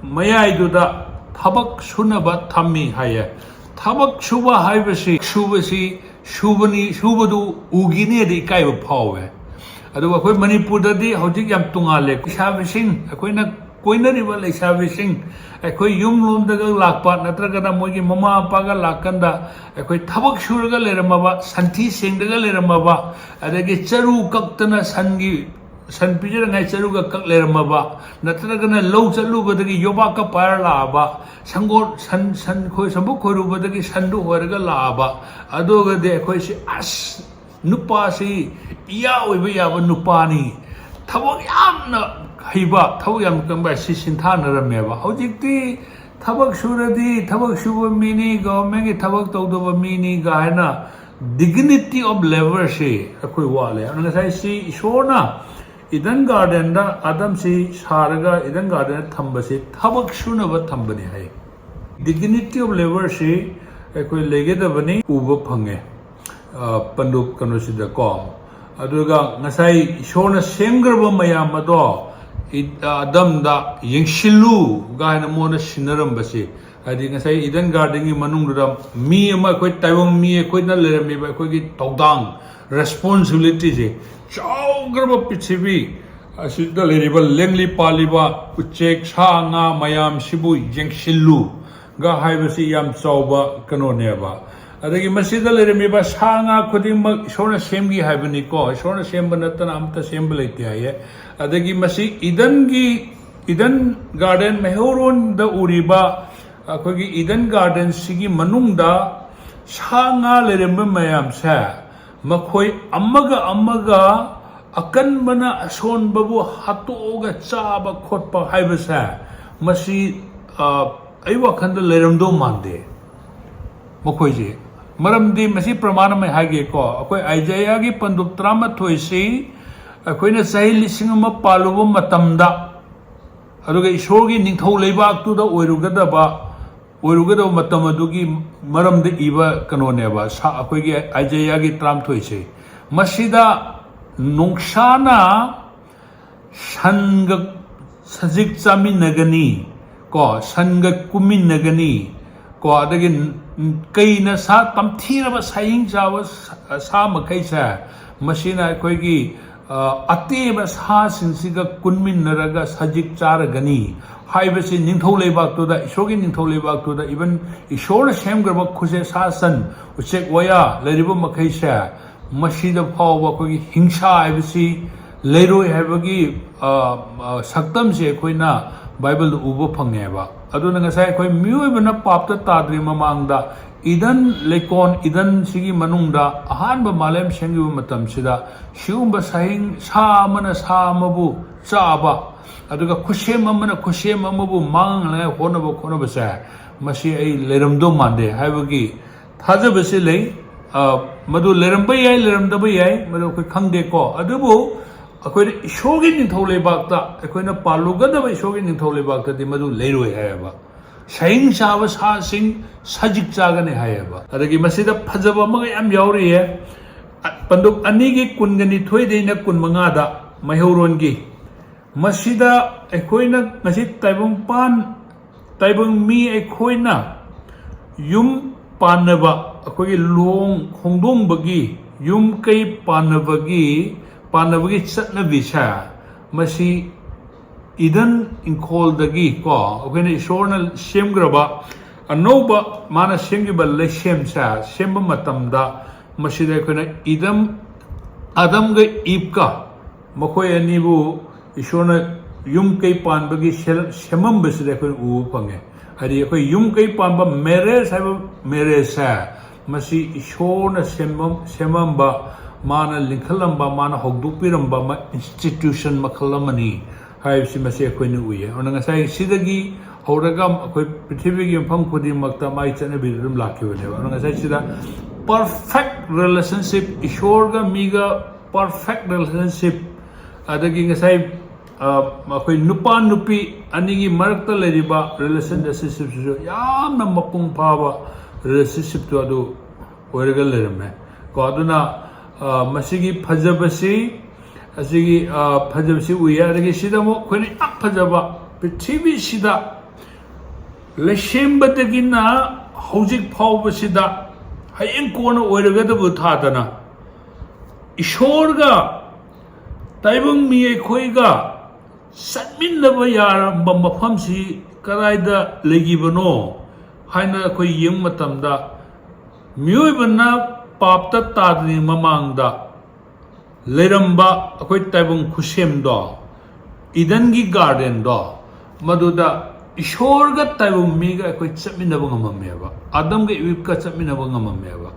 ꯃꯌꯥꯏꯗꯨꯗ ꯊꯕꯛ ꯁꯨꯅꯕ ꯊꯝꯃꯤ ꯍꯥꯏꯌꯦ꯫ ꯊꯕꯛ ꯁꯨꯕ ꯍꯥꯏꯕꯁꯤ, ꯁꯨꯕꯁꯤ, ꯁꯨꯕꯅꯤ, ꯁꯨꯕꯗꯨ ꯎꯈꯤꯅꯦꯗ ꯏꯀꯥꯏꯕ ꯐꯥꯎꯋꯦ꯫ ꯑꯗꯨꯒ ꯑꯩꯈꯣꯏ ꯃꯅꯤꯄꯨꯔꯗꯗꯤ ꯍꯧꯖꯤꯛ ꯌꯥꯝ ꯇꯣꯉꯥꯜꯂꯦ꯫ ꯂꯩꯁꯥꯕꯤꯁꯤꯡ, ꯑꯩꯈꯣꯏꯅ ꯀꯣꯏꯅꯔꯤꯕ ꯂꯩꯁꯥꯕꯤꯁꯤꯡ, ꯑꯩꯈꯣꯏ ꯌꯨꯝ ꯂꯣꯝꯗꯒ ꯂꯥꯛꯄ ꯅꯠꯇ꯭ꯔꯒꯅ ꯃꯣꯏꯒꯤ ꯃꯃꯥ ꯃꯄꯥꯒ ꯂꯥꯛꯀꯥꯟꯗ ꯑꯩꯈꯣꯏ ꯊꯕꯛ ꯁꯨꯔꯒ ꯂꯩꯔꯝꯃꯕ, ꯁꯟꯊꯤ ꯁꯦꯡꯗꯒ ꯂꯩꯔꯝꯃꯕ, ꯑꯗꯒꯤ ꯆꯔꯨ ꯀꯛꯇꯅ ꯁꯟꯒꯤ, ꯁꯟ ꯄꯤꯖꯅꯉꯥꯏ ꯆꯔꯨꯒ ꯀꯛ ꯂꯩꯔꯝꯃꯕ, ꯅꯠꯇ꯭ꯔꯒꯅ ꯂꯧ ꯆꯠꯂꯨꯕꯗꯒꯤ ꯌꯣꯕꯥꯛꯀ ꯄꯥꯏꯔ ꯂꯥꯛꯑꯕ, ꯁꯪꯒꯣꯜ, ꯁꯟ, ꯁꯟ ꯈꯣꯏ, ꯁꯝꯕꯨꯛ ꯈꯣꯏꯔꯨꯕꯗꯒꯤ ꯁꯟꯗꯨ ꯍꯣꯏꯔꯒ ꯂꯥꯛꯑꯕ, ꯑꯗꯨꯒꯗꯤ ꯑꯩꯈꯣꯏꯁꯤ, "ꯑꯁ, ꯅꯨꯄꯥꯁꯤ ꯏꯌꯥ ꯑꯣꯏꯕ ꯌꯥꯕ ꯅꯨꯄꯥꯅꯤ, ꯊꯕꯛ ꯌꯥꯝꯅ ꯍꯩꯕ, ꯊꯕꯛ ꯌꯥꯝꯅ ꯀꯟꯕ" ꯁꯤ ꯁꯤꯟꯊꯥꯅꯔꯝꯃꯦꯕ꯫ ꯍꯧꯖꯤꯛꯇꯤ ꯊꯕꯛ ꯁꯨꯔꯗꯤ ꯊꯕꯛ ꯁꯨꯕ ꯃꯤꯅꯤ, ꯒꯚꯔꯟꯃꯦꯟꯒꯤ ꯊꯕꯛ ꯇꯧꯗꯕ ꯃꯤꯅꯤ ꯀꯥꯏꯅ dignity of labour ꯁꯤ ꯑꯩꯈꯣꯏ ꯋꯥꯠꯂꯦ꯫ ꯑꯗꯨꯅ ꯉꯁꯥꯏ ꯁꯤ ꯏꯁꯣꯔꯅ ꯏꯗꯟ ꯒꯥꯔꯗꯦꯟꯗ ꯑꯗꯝꯁꯤ ꯁꯥꯔꯒ ꯏꯗꯟ ꯒꯥꯔꯗꯦꯟꯗ ꯊꯝꯕꯁꯤ ꯊꯕꯛ ꯁꯨꯅꯕ ꯊꯝꯕꯅꯤ ꯍꯥꯏ꯫ Dignity of labour ꯁꯤ ꯑꯩꯈꯣꯏ ꯂꯩꯒꯗꯕꯅꯤ, ꯎꯕ ꯐꯪꯉꯦ, ꯑ, ꯄꯟꯗꯨꯞ ꯀꯩꯅꯣꯁꯤꯗꯀꯣ꯫ ꯑꯗꯨꯒ ꯉꯁꯥꯏ ꯏꯁꯣꯔꯅ ꯁꯦꯝꯈ꯭ꯔꯕ ꯃꯌꯥꯝ ꯑꯗꯣ ꯑꯗꯝꯗ ꯌꯦꯡꯁꯤꯜꯂꯨ ꯀꯥꯏꯅ ꯃꯣꯏꯅ ꯁꯤꯟꯅꯔꯝꯕꯁꯤ, ꯍꯥꯏꯗꯤ ꯉꯁꯥꯏ ꯏꯗꯟ ꯒꯥꯔꯗꯦꯟꯒꯤ ꯃꯅꯨꯡꯗꯨꯗ ꯃꯤ ꯑꯃ, ꯑꯩꯈꯣꯏ ꯇꯥꯏꯕꯪ ꯃꯤ, ꯑꯩꯈꯣꯏꯅ ꯂꯩꯔꯝꯃꯤꯕ ꯑꯩꯈꯣꯏꯒꯤ ꯊꯧꯗꯥꯡ, ꯔꯦꯁꯄꯣꯟꯁꯤꯕꯤꯂꯤꯇꯤꯁꯦ, ꯆꯥꯎꯈ꯭ꯔꯕ ꯄ꯭ꯔꯤꯊꯤꯕꯤ ꯑꯁꯤꯗ ꯂꯩꯔꯤꯕ ꯂꯦꯡꯂꯤ ꯄꯥꯜꯂꯤꯕ ꯎꯆꯦꯛ ꯁꯥ ꯉꯥ ꯃꯌꯥꯝꯁꯤꯕꯨ ꯌꯦꯡꯁꯤꯜꯂꯨ ꯒ ꯍꯥꯏꯕꯁꯤ ꯌꯥꯝ ꯆꯥꯎꯕ ꯀꯩꯅꯣꯅꯦꯕ꯫ ꯑꯗꯒꯤ ꯃꯁꯤꯗ ꯂꯩꯔꯝꯃꯤꯕ ꯁꯥ ꯉꯥ ꯈꯨꯗꯤꯡꯃꯛ ꯏꯁꯣꯔꯅ ꯁꯦꯝꯈꯤ ꯍꯥꯏꯕꯅꯤꯀꯣ, ꯏꯁꯣꯔꯅ ꯁꯦꯝꯕ ꯅꯠꯇꯅ ꯑꯝꯇ ꯁꯦꯝꯕ ꯂꯩꯇꯦ ꯍꯥꯏꯌꯦ꯫ ꯑꯗꯒꯤ ꯃꯁꯤ ꯏꯗꯟꯒꯤ, ꯏꯗꯟ ꯒꯥꯔꯗꯦꯟ, ꯃꯩꯍꯧꯔꯣꯟꯗ ꯎꯔꯤꯕ ꯑꯩꯈꯣꯏꯒꯤ ꯏꯗꯟ ꯒꯥꯔꯗꯦꯟꯁꯤꯒꯤ ꯃꯅꯨꯡꯗ ꯁꯥ ꯉꯥ ꯂꯩꯔꯝꯕ ꯃꯌꯥꯝꯁꯦ, ꯃꯈꯣꯏ ꯑꯃꯒ ꯑꯃꯒ ꯑꯀꯟꯕꯅ ꯑꯁꯣꯟꯕꯕꯨ ꯍꯥꯠꯇꯣꯛꯑꯒ ꯆꯥꯕ ꯈꯣꯠꯄ ꯍꯥꯏꯕꯁꯦ, ꯃꯁꯤ, ꯑ, ꯑꯩ ꯋꯥꯈꯜꯗ ꯂꯩꯔꯝꯗꯧ ꯃꯥꯟꯗꯦ ꯃꯈꯣꯏꯁꯦ꯫ ꯃꯔꯝꯗꯤ ꯃꯁꯤ ꯄ꯭ꯔꯃꯥꯟ ꯑꯃ ꯍꯥꯏꯒꯦꯀꯣ, ꯑꯩꯈꯣꯏ ꯑꯥꯏꯖꯥꯌꯥꯒꯤ ꯄꯟꯗꯨꯞ ꯇꯔꯥꯃꯥꯊꯣꯏꯁꯤ ꯑꯩꯈꯣꯏꯅ ꯆꯍꯤ ꯂꯤꯁꯤꯡ ꯑꯃ ꯄꯥꯜꯂꯨꯕ ꯃꯇꯝꯗ, ꯑꯗꯨꯒ ꯏꯁꯣꯔꯒꯤ ꯅꯤꯡꯊꯧ ꯂꯩꯕꯥꯛꯇꯨꯗ ꯑꯣꯏꯔꯨꯒꯗꯕ, ꯑꯣꯏꯔꯨꯒꯗꯕ ꯃꯇꯝ ꯑꯗꯨꯒꯤ ꯃꯔꯝꯗ ꯏꯕ ꯀꯩꯅꯣꯅꯦꯕ, ꯁꯥ-, ꯑꯩꯈꯣꯏꯒꯤ ꯑꯥꯏꯖꯥꯌꯥꯒꯤ ꯇꯔꯥꯃꯥꯊꯣꯏꯁꯦ꯫ ꯃꯁꯤꯗ ꯅꯣꯡꯁꯥꯅ ꯁꯟꯒ ꯁꯖꯤꯛ ꯆꯥꯃꯤꯟꯅꯒꯅꯤ, ꯀꯣ, ꯁꯟꯒ ꯀꯨꯝꯃꯤꯟꯅꯒꯅꯤ, ꯀꯣ, ꯑꯗꯒꯤ ꯀꯩꯅ ꯁꯥ, ꯇꯝꯊꯤꯔꯕ ꯁꯥꯍꯤꯡ ꯆꯥꯕ ꯁꯥ, ꯁꯥ ꯃꯈꯩꯁꯦ, ꯃꯁꯤꯅ ꯑꯩꯈꯣꯏꯒꯤ, ꯑ, ꯑꯇꯦꯕ ꯁꯥꯁꯤꯡꯁꯤꯒ ꯀꯨꯟꯃꯤꯟꯅꯔꯒ ꯁꯖꯤꯛ ꯆꯥꯔꯒꯅꯤ ꯍꯥꯏꯕꯁꯤ ꯅꯤꯡꯊꯧ ꯂꯩꯕꯥꯛꯇꯨꯗ, ꯏꯁꯣꯔꯒꯤ ꯅꯤꯡꯊꯧ ꯂꯩꯕꯥꯛꯇꯨꯗ, even ꯏꯁꯣꯔꯅ ꯁꯦꯝꯈ꯭ꯔꯕ ꯈꯨꯠꯁꯦ, ꯁꯥ ꯁꯟ, ꯎꯆꯦꯛ ꯋꯥꯌꯥ ꯂꯩꯔꯤꯕ ꯃꯈꯩꯁꯦ, ꯃꯁꯤꯗ ꯐꯥꯎꯕ ꯑꯩꯈꯣꯏꯒꯤ ꯍꯤꯡꯁꯥ ꯍꯥꯏꯕꯁꯤ ꯂꯩꯔꯣꯏ ꯍꯥꯏꯕꯒꯤ, ꯑ, ꯑ, ꯁꯛꯇꯝꯁꯦ ꯑꯩꯈꯣꯏꯅ ꯕꯥꯏꯕꯜꯗ ꯎꯕ ꯐꯪꯉꯦꯕ꯫ ꯑꯗꯨꯅ ꯉꯁꯥꯏ ꯑꯩꯈꯣꯏ ꯃꯤꯑꯣꯏꯕꯅ ꯄꯥꯞꯇ ꯇꯥꯗ꯭ꯔꯤ ꯃꯃꯥꯡꯗ ꯏꯗꯟ ꯂꯩꯀꯣꯜ, ꯏꯗꯟꯁꯤꯒꯤ ꯃꯅꯨꯡꯗ ꯑꯍꯥꯟꯕ ꯃꯥꯂꯦꯝ ꯁꯦꯝꯈꯤꯕ ꯃꯇꯝꯁꯤꯗ ꯁꯤꯒꯨꯝꯕ ꯁꯥꯍꯤꯡ, ꯁꯥ ꯑꯃꯅ ꯁꯥ ꯑꯃꯕꯨ ꯆꯥꯕ, ꯑꯗꯨꯒ ꯈꯨꯠꯁꯦꯝ ꯑꯃꯅ ꯈꯨꯠꯁꯦꯝ ꯑꯃꯕꯨ ꯃꯥꯡꯍꯟꯅꯉꯥꯏ ꯍꯣꯠꯅꯕ ꯈꯣꯠꯅꯕꯁꯦ, ꯃꯁꯤ ꯑꯩ ꯂꯩꯔꯝꯗꯧ ꯃꯥꯟꯗꯦ ꯍꯥꯏꯕꯒꯤ ꯊꯥꯖꯕꯁꯤ ꯂꯩ꯫ ꯑ, ꯃꯗꯨ ꯂꯩꯔꯝꯕ ꯌꯥꯏ, ꯂꯩꯔꯝꯗꯕ ꯌꯥꯏ, ꯃꯗꯨ ꯑꯩꯈꯣꯏ ꯈꯪꯗꯦꯀꯣ꯫ ꯑꯗꯨꯕꯨ ꯑꯩꯈꯣꯏꯅ ꯏꯁꯣꯔꯒꯤ ꯅꯤꯡꯊꯧ ꯂꯩꯕꯥꯛꯇ, ꯑꯩꯈꯣꯏꯅ ꯄꯥꯜꯂꯨꯒꯗꯕ ꯏꯁꯣꯔꯒꯤ ꯅꯤꯡꯊꯧ ꯂꯩꯕꯥꯛꯇꯗꯤ ꯃꯗꯨ ꯂꯩꯔꯣꯏ ꯍꯥꯏꯌꯦꯕ꯫ ꯁꯥꯍꯤꯡ ꯆꯥꯕ ꯁꯥꯁꯤꯡ ꯁꯖꯤꯛ ꯆꯥꯒꯅꯤ ꯍꯥꯏꯌꯦꯕ꯫ ꯑꯗꯒꯤ ꯃꯁꯤꯗ ꯐꯖꯕ ꯑꯃꯒ ꯌꯥꯝ ꯌꯥꯎꯔꯤꯌꯦ꯫ ꯑ, ꯄꯟꯗꯨꯞ ꯑꯅꯤꯒꯤ ꯀꯨꯟꯒ ꯅꯤꯊꯣꯏꯗꯩꯅ ꯀꯨꯟꯃꯉꯥꯗ ꯃꯩꯍꯧꯔꯣꯟꯒꯤ ꯃꯁꯤꯗ ꯑꯩꯈꯣꯏꯅ ꯉꯁꯤ ꯇꯥꯏꯕꯪꯄꯥꯟ, ꯇꯥꯏꯕꯪ ꯃꯤ ꯑꯩꯈꯣꯏꯅ ꯌꯨꯝ ꯄꯥꯟꯅꯕ, ꯑꯩꯈꯣꯏꯒꯤ ꯂꯨꯍꯣꯡ ꯈꯣꯡꯗꯣꯡꯕꯒꯤ, ꯌꯨꯝ ꯀꯩ ꯄꯥꯟꯅꯕꯒꯤ, ꯄꯥꯟꯅꯕꯒꯤ ꯆꯠꯅꯕꯤꯁꯦ, ꯃꯁꯤ ꯏꯗꯟ ꯏꯪꯈꯣꯜꯗꯒꯤ ꯀꯣ, ꯑꯩꯈꯣꯏꯅ ꯏꯁꯣꯔꯅ ꯁꯦꯝꯈ꯭ꯔꯕ ꯑꯅꯧꯕ, ꯃꯥꯅ ꯁꯦꯝꯈꯤꯕ ꯂꯩꯁꯦꯝꯁꯦ ꯁꯦꯝꯕ ꯃꯇꯝꯗ, ꯃꯁꯤꯗ ꯑꯩꯈꯣꯏꯅ ꯏꯗꯝ, ꯑꯗꯝꯒ ꯏꯞꯀ, ꯃꯈꯣꯏ ꯑꯅꯤꯕꯨ ꯏꯁꯣꯔꯅ ꯌꯨꯝ ꯀꯩ ꯄꯥꯟꯕꯒꯤ ꯁꯦ-, ꯁꯦꯝꯃꯝꯕꯁꯤꯗ ꯑꯩꯈꯣꯏꯅ ꯎꯕ ꯐꯪꯉꯦ꯫ ꯍꯥꯏꯗꯤ ꯑꯩꯈꯣꯏ ꯌꯨꯝ ꯀꯩ ꯄꯥꯟꯕ, ꯃꯦꯔꯦꯖ ꯍꯥꯏꯕ ꯃꯦꯔꯦꯖꯁꯦ, ꯃꯁꯤ ꯏꯁꯣꯔꯅ ꯁꯦꯝꯃꯝ-, ꯁꯦꯝꯃꯝꯕ, ꯃꯥꯅ ꯂꯤꯡꯈꯠꯂꯝꯕ, ꯃꯥꯅ ꯍꯧꯗꯣꯛꯄꯤꯔꯝꯕ ꯏꯟꯁꯇꯤꯇ꯭ꯌꯨꯁꯟ ꯃꯈꯜ ꯑꯃꯅꯤ ꯍꯥꯏꯕꯁꯤ ꯃꯁꯤ ꯑꯩꯈꯣꯏꯅ ꯎꯏꯌꯦ꯫ ꯑꯗꯨꯅ ꯉꯁꯥꯏ ꯁꯤꯗꯒꯤ ꯍꯧꯔꯒ ꯑꯩꯈꯣꯏ ꯄ꯭ꯔꯤꯊꯤꯕꯤꯒꯤ ꯃꯐꯝ ꯈꯨꯗꯤꯡꯃꯛꯇ ꯃꯥꯒꯤ ꯆꯠꯅꯕꯤꯗ ꯑꯗꯨꯝ ꯂꯥꯛꯈꯤꯕꯅꯦꯕ꯫ ꯑꯗꯨꯅ ꯉꯁꯥꯏ ꯁꯤꯗ ꯄꯔꯐꯦꯛ ꯔꯤꯂꯦꯁꯟꯁꯤꯞ, ꯏꯁꯣꯔꯒ ꯃꯤꯒ ꯄꯔꯐꯦꯛ ꯔꯤꯂꯦꯁꯟꯁꯤꯞ, ꯑꯗꯒꯤ ꯉꯁꯥꯏ, ꯑ, ꯑꯩꯈꯣꯏ ꯅꯨꯄꯥ ꯅꯨꯄꯤ ꯑꯅꯤꯒꯤ ꯃꯔꯛꯇ ꯂꯩꯔꯤꯕ ꯔꯤꯂꯦꯁꯟꯁꯤꯞꯁꯤꯁꯨ ꯌꯥꯝꯅ ꯃꯄꯨꯡ ꯐꯥꯕ ꯔꯤꯂꯦꯁꯟꯁꯤꯞꯇꯨ ꯑꯗꯨ ꯑꯣꯏꯔꯒ ꯂꯩꯔꯝꯃꯦ ꯀꯣ꯫ ꯑꯗꯨꯅ, ꯑ, ꯃꯁꯤꯒꯤ ꯐꯖꯕꯁꯤ, ꯑꯁꯤꯒꯤ, ꯑ, ꯐꯖꯕꯁꯤ ꯎꯏ꯫ ꯑꯗꯒꯤ ꯁꯤꯗ ꯑꯃꯨꯛ ꯑꯩꯈꯣꯏꯅ ꯌꯥꯝ ꯐꯖꯕ, ꯄ꯭ꯔꯤꯊꯤꯕꯤꯁꯤꯗ ꯂꯩꯁꯦꯝꯕꯗꯒꯤꯅ ꯍꯧꯖꯤꯛ ꯐꯥꯎꯕꯁꯤꯗ, ꯍꯌꯦꯡ ꯀꯣꯟꯅ ꯑꯣꯏꯔꯒꯗꯕ ꯊꯥꯗꯅ, ꯏꯁꯣꯔꯒ ꯇꯥꯏꯕꯪ ꯃꯤ ꯑꯩꯈꯣꯏꯒ ꯆꯠꯃꯤꯟꯅꯕ ꯌꯥꯔꯝꯕ ꯃꯐꯝꯁꯤ ꯀꯗꯥꯏꯗ ꯂꯩꯈꯤꯕꯅꯣ ꯍꯥꯏꯅ ꯑꯩꯈꯣꯏ ꯌꯦꯡꯕ ꯃꯇꯝꯗ, ꯃꯤꯑꯣꯏꯕꯅ ꯄꯥꯞꯇ ꯇꯥꯗ꯭ꯔꯤꯉꯩ ꯃꯃꯥꯡꯗ ꯂꯩꯔꯝꯕ ꯑꯩꯈꯣꯏ ꯇꯥꯏꯕꯪ ꯈꯨꯁꯦꯝꯗꯣ, ꯏꯗꯟꯒꯤ ꯒꯥꯔꯗꯦꯟꯗꯣ, ꯃꯗꯨꯗ ꯏꯁꯣꯔꯒ ꯇꯥꯏꯕꯪ ꯃꯤꯒ ꯑꯩꯈꯣꯏ ꯆꯠꯃꯤꯟꯅꯕ ꯉꯝꯃꯝꯃꯦꯕ, ꯑꯗꯝꯒ ꯏꯕꯀ ꯆꯠꯃꯤꯟꯅꯕ ꯉꯝꯃꯝꯃꯦꯕ꯫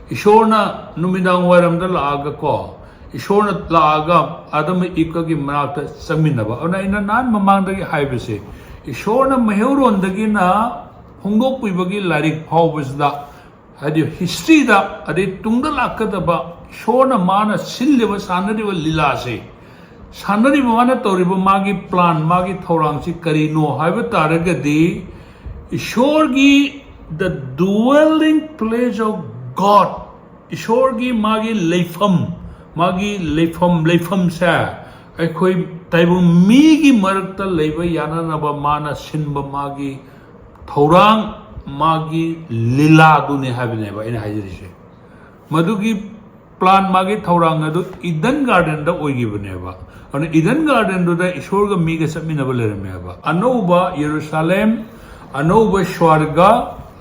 ꯏꯁꯣꯔꯅ ꯅꯨꯃꯤꯗꯥꯡ ꯋꯥꯏꯔꯝꯗ ꯂꯥꯛꯑꯒꯀꯣ, ꯏꯁꯣꯔꯅ ꯂꯥꯛꯑꯒ ꯑꯗꯝꯒ ꯏꯕꯀꯒꯤ ꯃꯅꯥꯛꯇ ꯆꯪꯃꯤꯟꯅꯕ꯫ ꯑꯗꯨꯅ ꯑꯩꯅ ꯅꯍꯥꯟ ꯃꯃꯥꯡꯗꯒꯤ ꯍꯥꯏꯕꯁꯦ, ꯏꯁꯣꯔꯅ ꯃꯩꯍꯧꯔꯣꯟꯗꯒꯤꯅ ꯐꯣꯡꯗꯣꯛꯄꯤꯕꯒꯤ ꯂꯥꯏꯔꯤꯛ ꯐꯥꯎꯕꯁꯤꯗ, ꯍꯥꯏꯗꯤ ꯍꯤꯁꯇ꯭ꯔꯤꯗ, ꯑꯗꯩ ꯇꯨꯡꯗ ꯂꯥꯛꯀꯗꯕ ꯏꯁꯣꯔꯅ ꯃꯥꯅ ꯁꯤꯜꯂꯤꯕ, ꯁꯥꯟꯅꯔꯤꯕ ꯂꯤꯂꯥꯁꯦ, ꯁꯥꯟꯅꯔꯤꯕ, ꯃꯥꯅ ꯇꯧꯔꯤꯕ ꯃꯥꯒꯤ ꯄ꯭ꯂꯥꯟ, ꯃꯥꯒꯤ ꯊꯧꯔꯥꯡꯁꯤ ꯀꯔꯤꯅꯣ ꯍꯥꯏꯕ ꯇꯥꯔꯒꯗꯤ, ꯏꯁꯣꯔꯒꯤ, the dwelling place of God, ꯏꯁꯣꯔꯒꯤ ꯃꯥꯒꯤ ꯂꯩꯐꯝ, ꯃꯥꯒꯤ ꯂꯩꯐꯝ, ꯂꯩꯐꯝꯁꯦ, ꯑꯩꯈꯣꯏ ꯇꯥꯏꯕꯪ ꯃꯤꯒꯤ ꯃꯔꯛꯇ ꯂꯩꯕ ꯌꯥꯅꯅꯕ ꯃꯥꯅ ꯁꯤꯟꯕ ꯃꯥꯒꯤ ꯊꯧꯔꯥꯡ, ꯃꯥꯒꯤ ꯂꯤꯂꯥꯗꯨꯅꯦ ꯍꯥꯏꯕꯅꯦꯕ ꯑꯩꯅ ꯍꯥꯏꯖꯔꯤꯁꯦ꯫ ꯃꯗꯨꯒꯤ ꯄ꯭ꯂꯥꯟ, ꯃꯥꯒꯤ ꯊꯧꯔꯥꯡ ꯑꯗꯨ ꯏꯗꯟ ꯒꯥꯔꯗꯦꯟꯗ ꯑꯣꯏꯈꯤꯕꯅꯦꯕ꯫ ꯑꯗꯨꯅ ꯏꯗꯟ ꯒꯥꯔꯗꯦꯟꯗꯨꯗ ꯏꯁꯣꯔꯒ ꯃꯤꯒ ꯆꯠꯃꯤꯟꯅꯕ ꯂꯩꯔꯝꯃꯦꯕ꯫ ꯑꯅꯧꯕ ꯌꯦꯔꯨꯁꯥꯂꯦꯝ, ꯑꯅꯧꯕ ꯁ꯭ꯋꯔꯒ,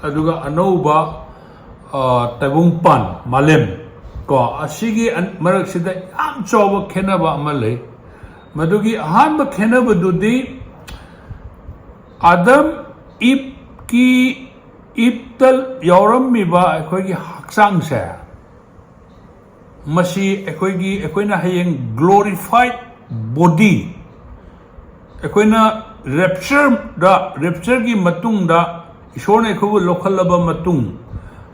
ꯑꯗꯨꯒ ꯑꯅꯧꯕ, ꯑ, ꯇꯥꯏꯕꯪꯄꯥꯟ, ꯃꯥꯂꯦꯝ, ꯀꯣ, ꯑꯁꯤꯒꯤ ꯑꯟ-, ꯃꯔꯛꯁꯤꯗ ꯌꯥꯝ ꯆꯥꯎꯕ ꯈꯦꯠꯅꯕ ꯑꯃ ꯂꯩ꯫ ꯃꯗꯨꯒꯤ ꯑꯍꯥꯟꯕ ꯈꯦꯠꯅꯕꯗꯨꯗꯤ ꯑꯗꯝ ꯏꯞꯀꯤ, ꯏꯞꯇ ꯌꯥꯎꯔꯝꯃꯤꯕ ꯑꯩꯈꯣꯏꯒꯤ ꯍꯛꯆꯥꯡꯁꯦ, ꯃꯁꯤ ꯑꯩꯈꯣꯏꯒꯤ, ꯑꯩꯈꯣꯏꯅ ꯍꯌꯦꯡ glorified body, ꯑꯩꯈꯣꯏꯅ ꯔꯦꯞꯆꯔꯗ, ꯔꯦꯞꯆꯔꯒꯤ ꯃꯇꯨꯡꯗ ꯏꯁꯣꯔꯅ ꯑꯩꯈꯣꯏꯕꯨ ꯂꯧꯈꯠꯂꯕ ꯃꯇꯨꯡ,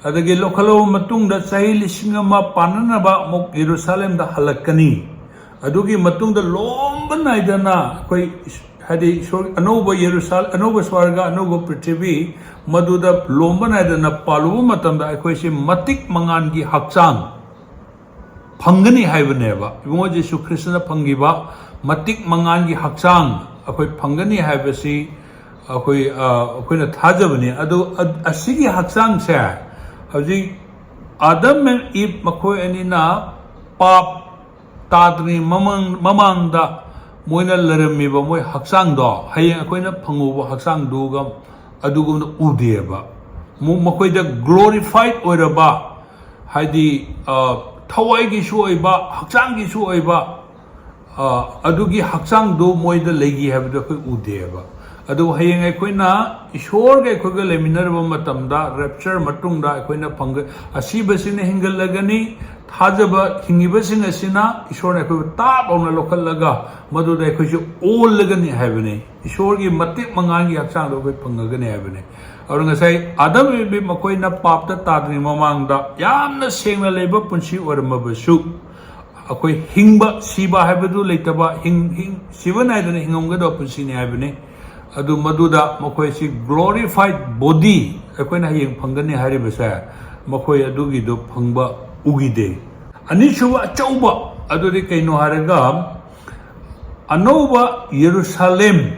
ꯑꯗꯒꯤ ꯂꯧꯈꯠꯂꯕ ꯃꯇꯨꯡꯗ ꯆꯍꯤ ꯂꯤꯁꯤꯡ ꯑꯃ ꯄꯥꯟꯅꯅꯕ ꯑꯃꯨꯛ ꯌꯦꯔꯨꯁꯥꯂꯦꯝꯗ ꯍꯜꯂꯛꯀꯅꯤ꯫ ꯑꯗꯨꯒꯤ ꯃꯇꯨꯡꯗ ꯂꯣꯝꯕ ꯅꯥꯏꯗꯅ ꯑꯩꯈꯣꯏ ꯏꯁ-, ꯍꯥꯏꯗꯤ ꯏꯁꯣꯔ ꯑꯅꯧꯕ ꯌꯦꯔꯨꯁꯥꯂꯦꯝ, ꯑꯅꯧꯕ ꯁ꯭ꯋꯔꯒ, ꯑꯅꯧꯕ ꯄ꯭ꯔꯤꯊꯤꯕꯤ, ꯃꯗꯨꯗ ꯂꯣꯝꯕ ꯅꯥꯏꯗꯅ ꯄꯥꯜꯂꯨꯕ ꯃꯇꯝꯗ ꯑꯩꯈꯣꯏꯁꯤ ꯃꯇꯤꯛ ꯃꯉꯥꯜꯒꯤ ꯍꯛꯆꯥꯡ ꯐꯪꯒꯅꯤ ꯍꯥꯏꯕꯅꯦꯕ꯫ ꯏꯕꯨꯡꯉꯣ ꯖꯤꯁꯨ ꯈ꯭ꯔꯤꯁꯇꯅ ꯐꯪꯈꯤꯕ ꯃꯇꯤꯛ ꯃꯉꯥꯜꯒꯤ ꯍꯛꯆꯥꯡ ꯑꯩꯈꯣꯏ ꯐꯪꯒꯅꯤ ꯍꯥꯏꯕꯁꯤ ꯑꯩꯈꯣꯏ, ꯑ, ꯑꯩꯈꯣꯏꯅ ꯊꯥꯖꯕꯅꯤ꯫ ꯑꯗꯨ, ꯑ-, ꯑꯁꯤꯒꯤ ꯍꯛꯆꯥꯡꯁꯦ ꯍꯧꯖꯤꯛ ꯑꯗꯝ and ꯏꯞ ꯃꯈꯣꯏ ꯑꯅꯤꯅ ꯄꯥꯞ ꯇꯥꯗ꯭ꯔꯤ ꯃꯃꯥꯡ-, ꯃꯃꯥꯡꯗ ꯃꯣꯏꯅ ꯂꯩꯔꯝꯃꯤꯕ ꯃꯣꯏ ꯍꯛꯆꯥꯡꯗꯣ ꯍꯌꯦꯡ ꯑꯩꯈꯣꯏꯅ ꯐꯪꯉꯨꯕ ꯍꯛꯆꯥꯡꯗꯨꯒ ꯑꯗꯨꯒꯨꯝꯅ ꯎꯗꯦꯕ꯫ ꯃꯨ-, ꯃꯈꯣꯏꯗ glorified ꯑꯣꯏꯔꯕ, ꯍꯥꯏꯗꯤ, ꯑ, ꯊꯋꯥꯏꯒꯤꯁꯨ ꯑꯣꯏꯕ, ꯍꯛꯆꯥꯡꯒꯤꯁꯨ ꯑꯣꯏꯕ, ꯑ, ꯑꯗꯨꯒꯤ ꯍꯛꯆꯥꯡꯗꯨ ꯃꯣꯏꯗ ꯂꯩꯈꯤ ꯍꯥꯏꯕꯗꯨ ꯑꯩꯈꯣꯏ ꯎꯗꯦꯕ꯫ ꯑꯗꯨꯕꯨ ꯍꯌꯦꯡ ꯑꯩꯈꯣꯏꯅ ꯏꯁꯣꯔꯒ ꯑꯩꯈꯣꯏꯒ ꯂꯩꯃꯤꯟꯅꯔꯕ ꯃꯇꯝꯗ, ꯔꯦꯞꯆꯔ ꯃꯇꯨꯡꯗ ꯑꯩꯈꯣꯏꯅ ꯐꯪꯒ-, ꯑꯁꯤꯕꯁꯤꯅ ꯍꯤꯡꯒꯠꯂꯒꯅꯤ, ꯊꯥꯖꯕ ꯍꯤꯡꯉꯤꯕꯁꯤꯡ ꯑꯁꯤꯅ ꯏꯁꯣꯔꯅ ꯑꯩꯈꯣꯏꯕꯨ ꯇꯥꯞ ꯂꯥꯎꯅ ꯂꯧꯈꯠꯂꯒ ꯃꯗꯨꯗ ꯑꯩꯈꯣꯏꯁꯨ ꯑꯣꯜꯂꯒꯅꯤ ꯍꯥꯏꯕꯅꯤ꯫ ꯏꯁꯣꯔꯒꯤ ꯃꯇꯤꯛ ꯃꯉꯥꯜꯒꯤ ꯍꯛꯆꯥꯡꯗꯣ ꯑꯩꯈꯣꯏ ꯐꯪꯉꯒꯅꯤ ꯍꯥꯏꯕꯅꯤ꯫ ꯑꯗꯨꯅ ꯉꯁꯥꯏ ꯑꯗꯝ ꯏꯕꯤ ꯃꯈꯣꯏꯅ ꯄꯥꯞꯇ ꯇꯥꯗ꯭ꯔꯤꯉꯩ ꯃꯃꯥꯡꯗ ꯌꯥꯝꯅ ꯁꯦꯡꯅ ꯂꯩꯕ ꯄꯨꯟꯁꯤ ꯑꯣꯏꯔꯝꯃꯕꯁꯨ, ꯑꯩꯈꯣꯏ ꯍꯤꯡꯕ, ꯁꯤꯕ ꯍꯥꯏꯕꯗꯨ ꯂꯩꯇꯕ, ꯍꯤꯡ-, ꯍꯤꯡ-, ꯁꯤꯕ ꯅꯥꯏꯗꯅ ꯍꯤꯡꯉꯝꯒꯗꯕ ꯄꯨꯟꯁꯤꯅꯤ ꯍꯥꯏꯕꯅꯤ꯫ ꯑꯗꯨ ꯃꯗꯨꯗ ꯃꯈꯣꯏꯁꯤ glorified body ꯑꯩꯈꯣꯏꯅ ꯍꯌꯦꯡ ꯐꯪꯒꯅꯤ ꯍꯥꯏꯔꯤꯕꯁꯦ, ꯃꯈꯣꯏ ꯑꯗꯨꯒꯤꯗꯨ ꯐꯪꯕ ꯎꯈꯤꯗꯦ꯫ ꯑꯅꯤꯁꯨꯕ ꯑꯆꯧꯕ ꯑꯗꯨꯗꯤ ꯀꯩꯅꯣ ꯍꯥꯏꯔꯒ, ꯑꯅꯧꯕ ꯌꯦꯔꯨꯁꯥꯂꯦꯝ,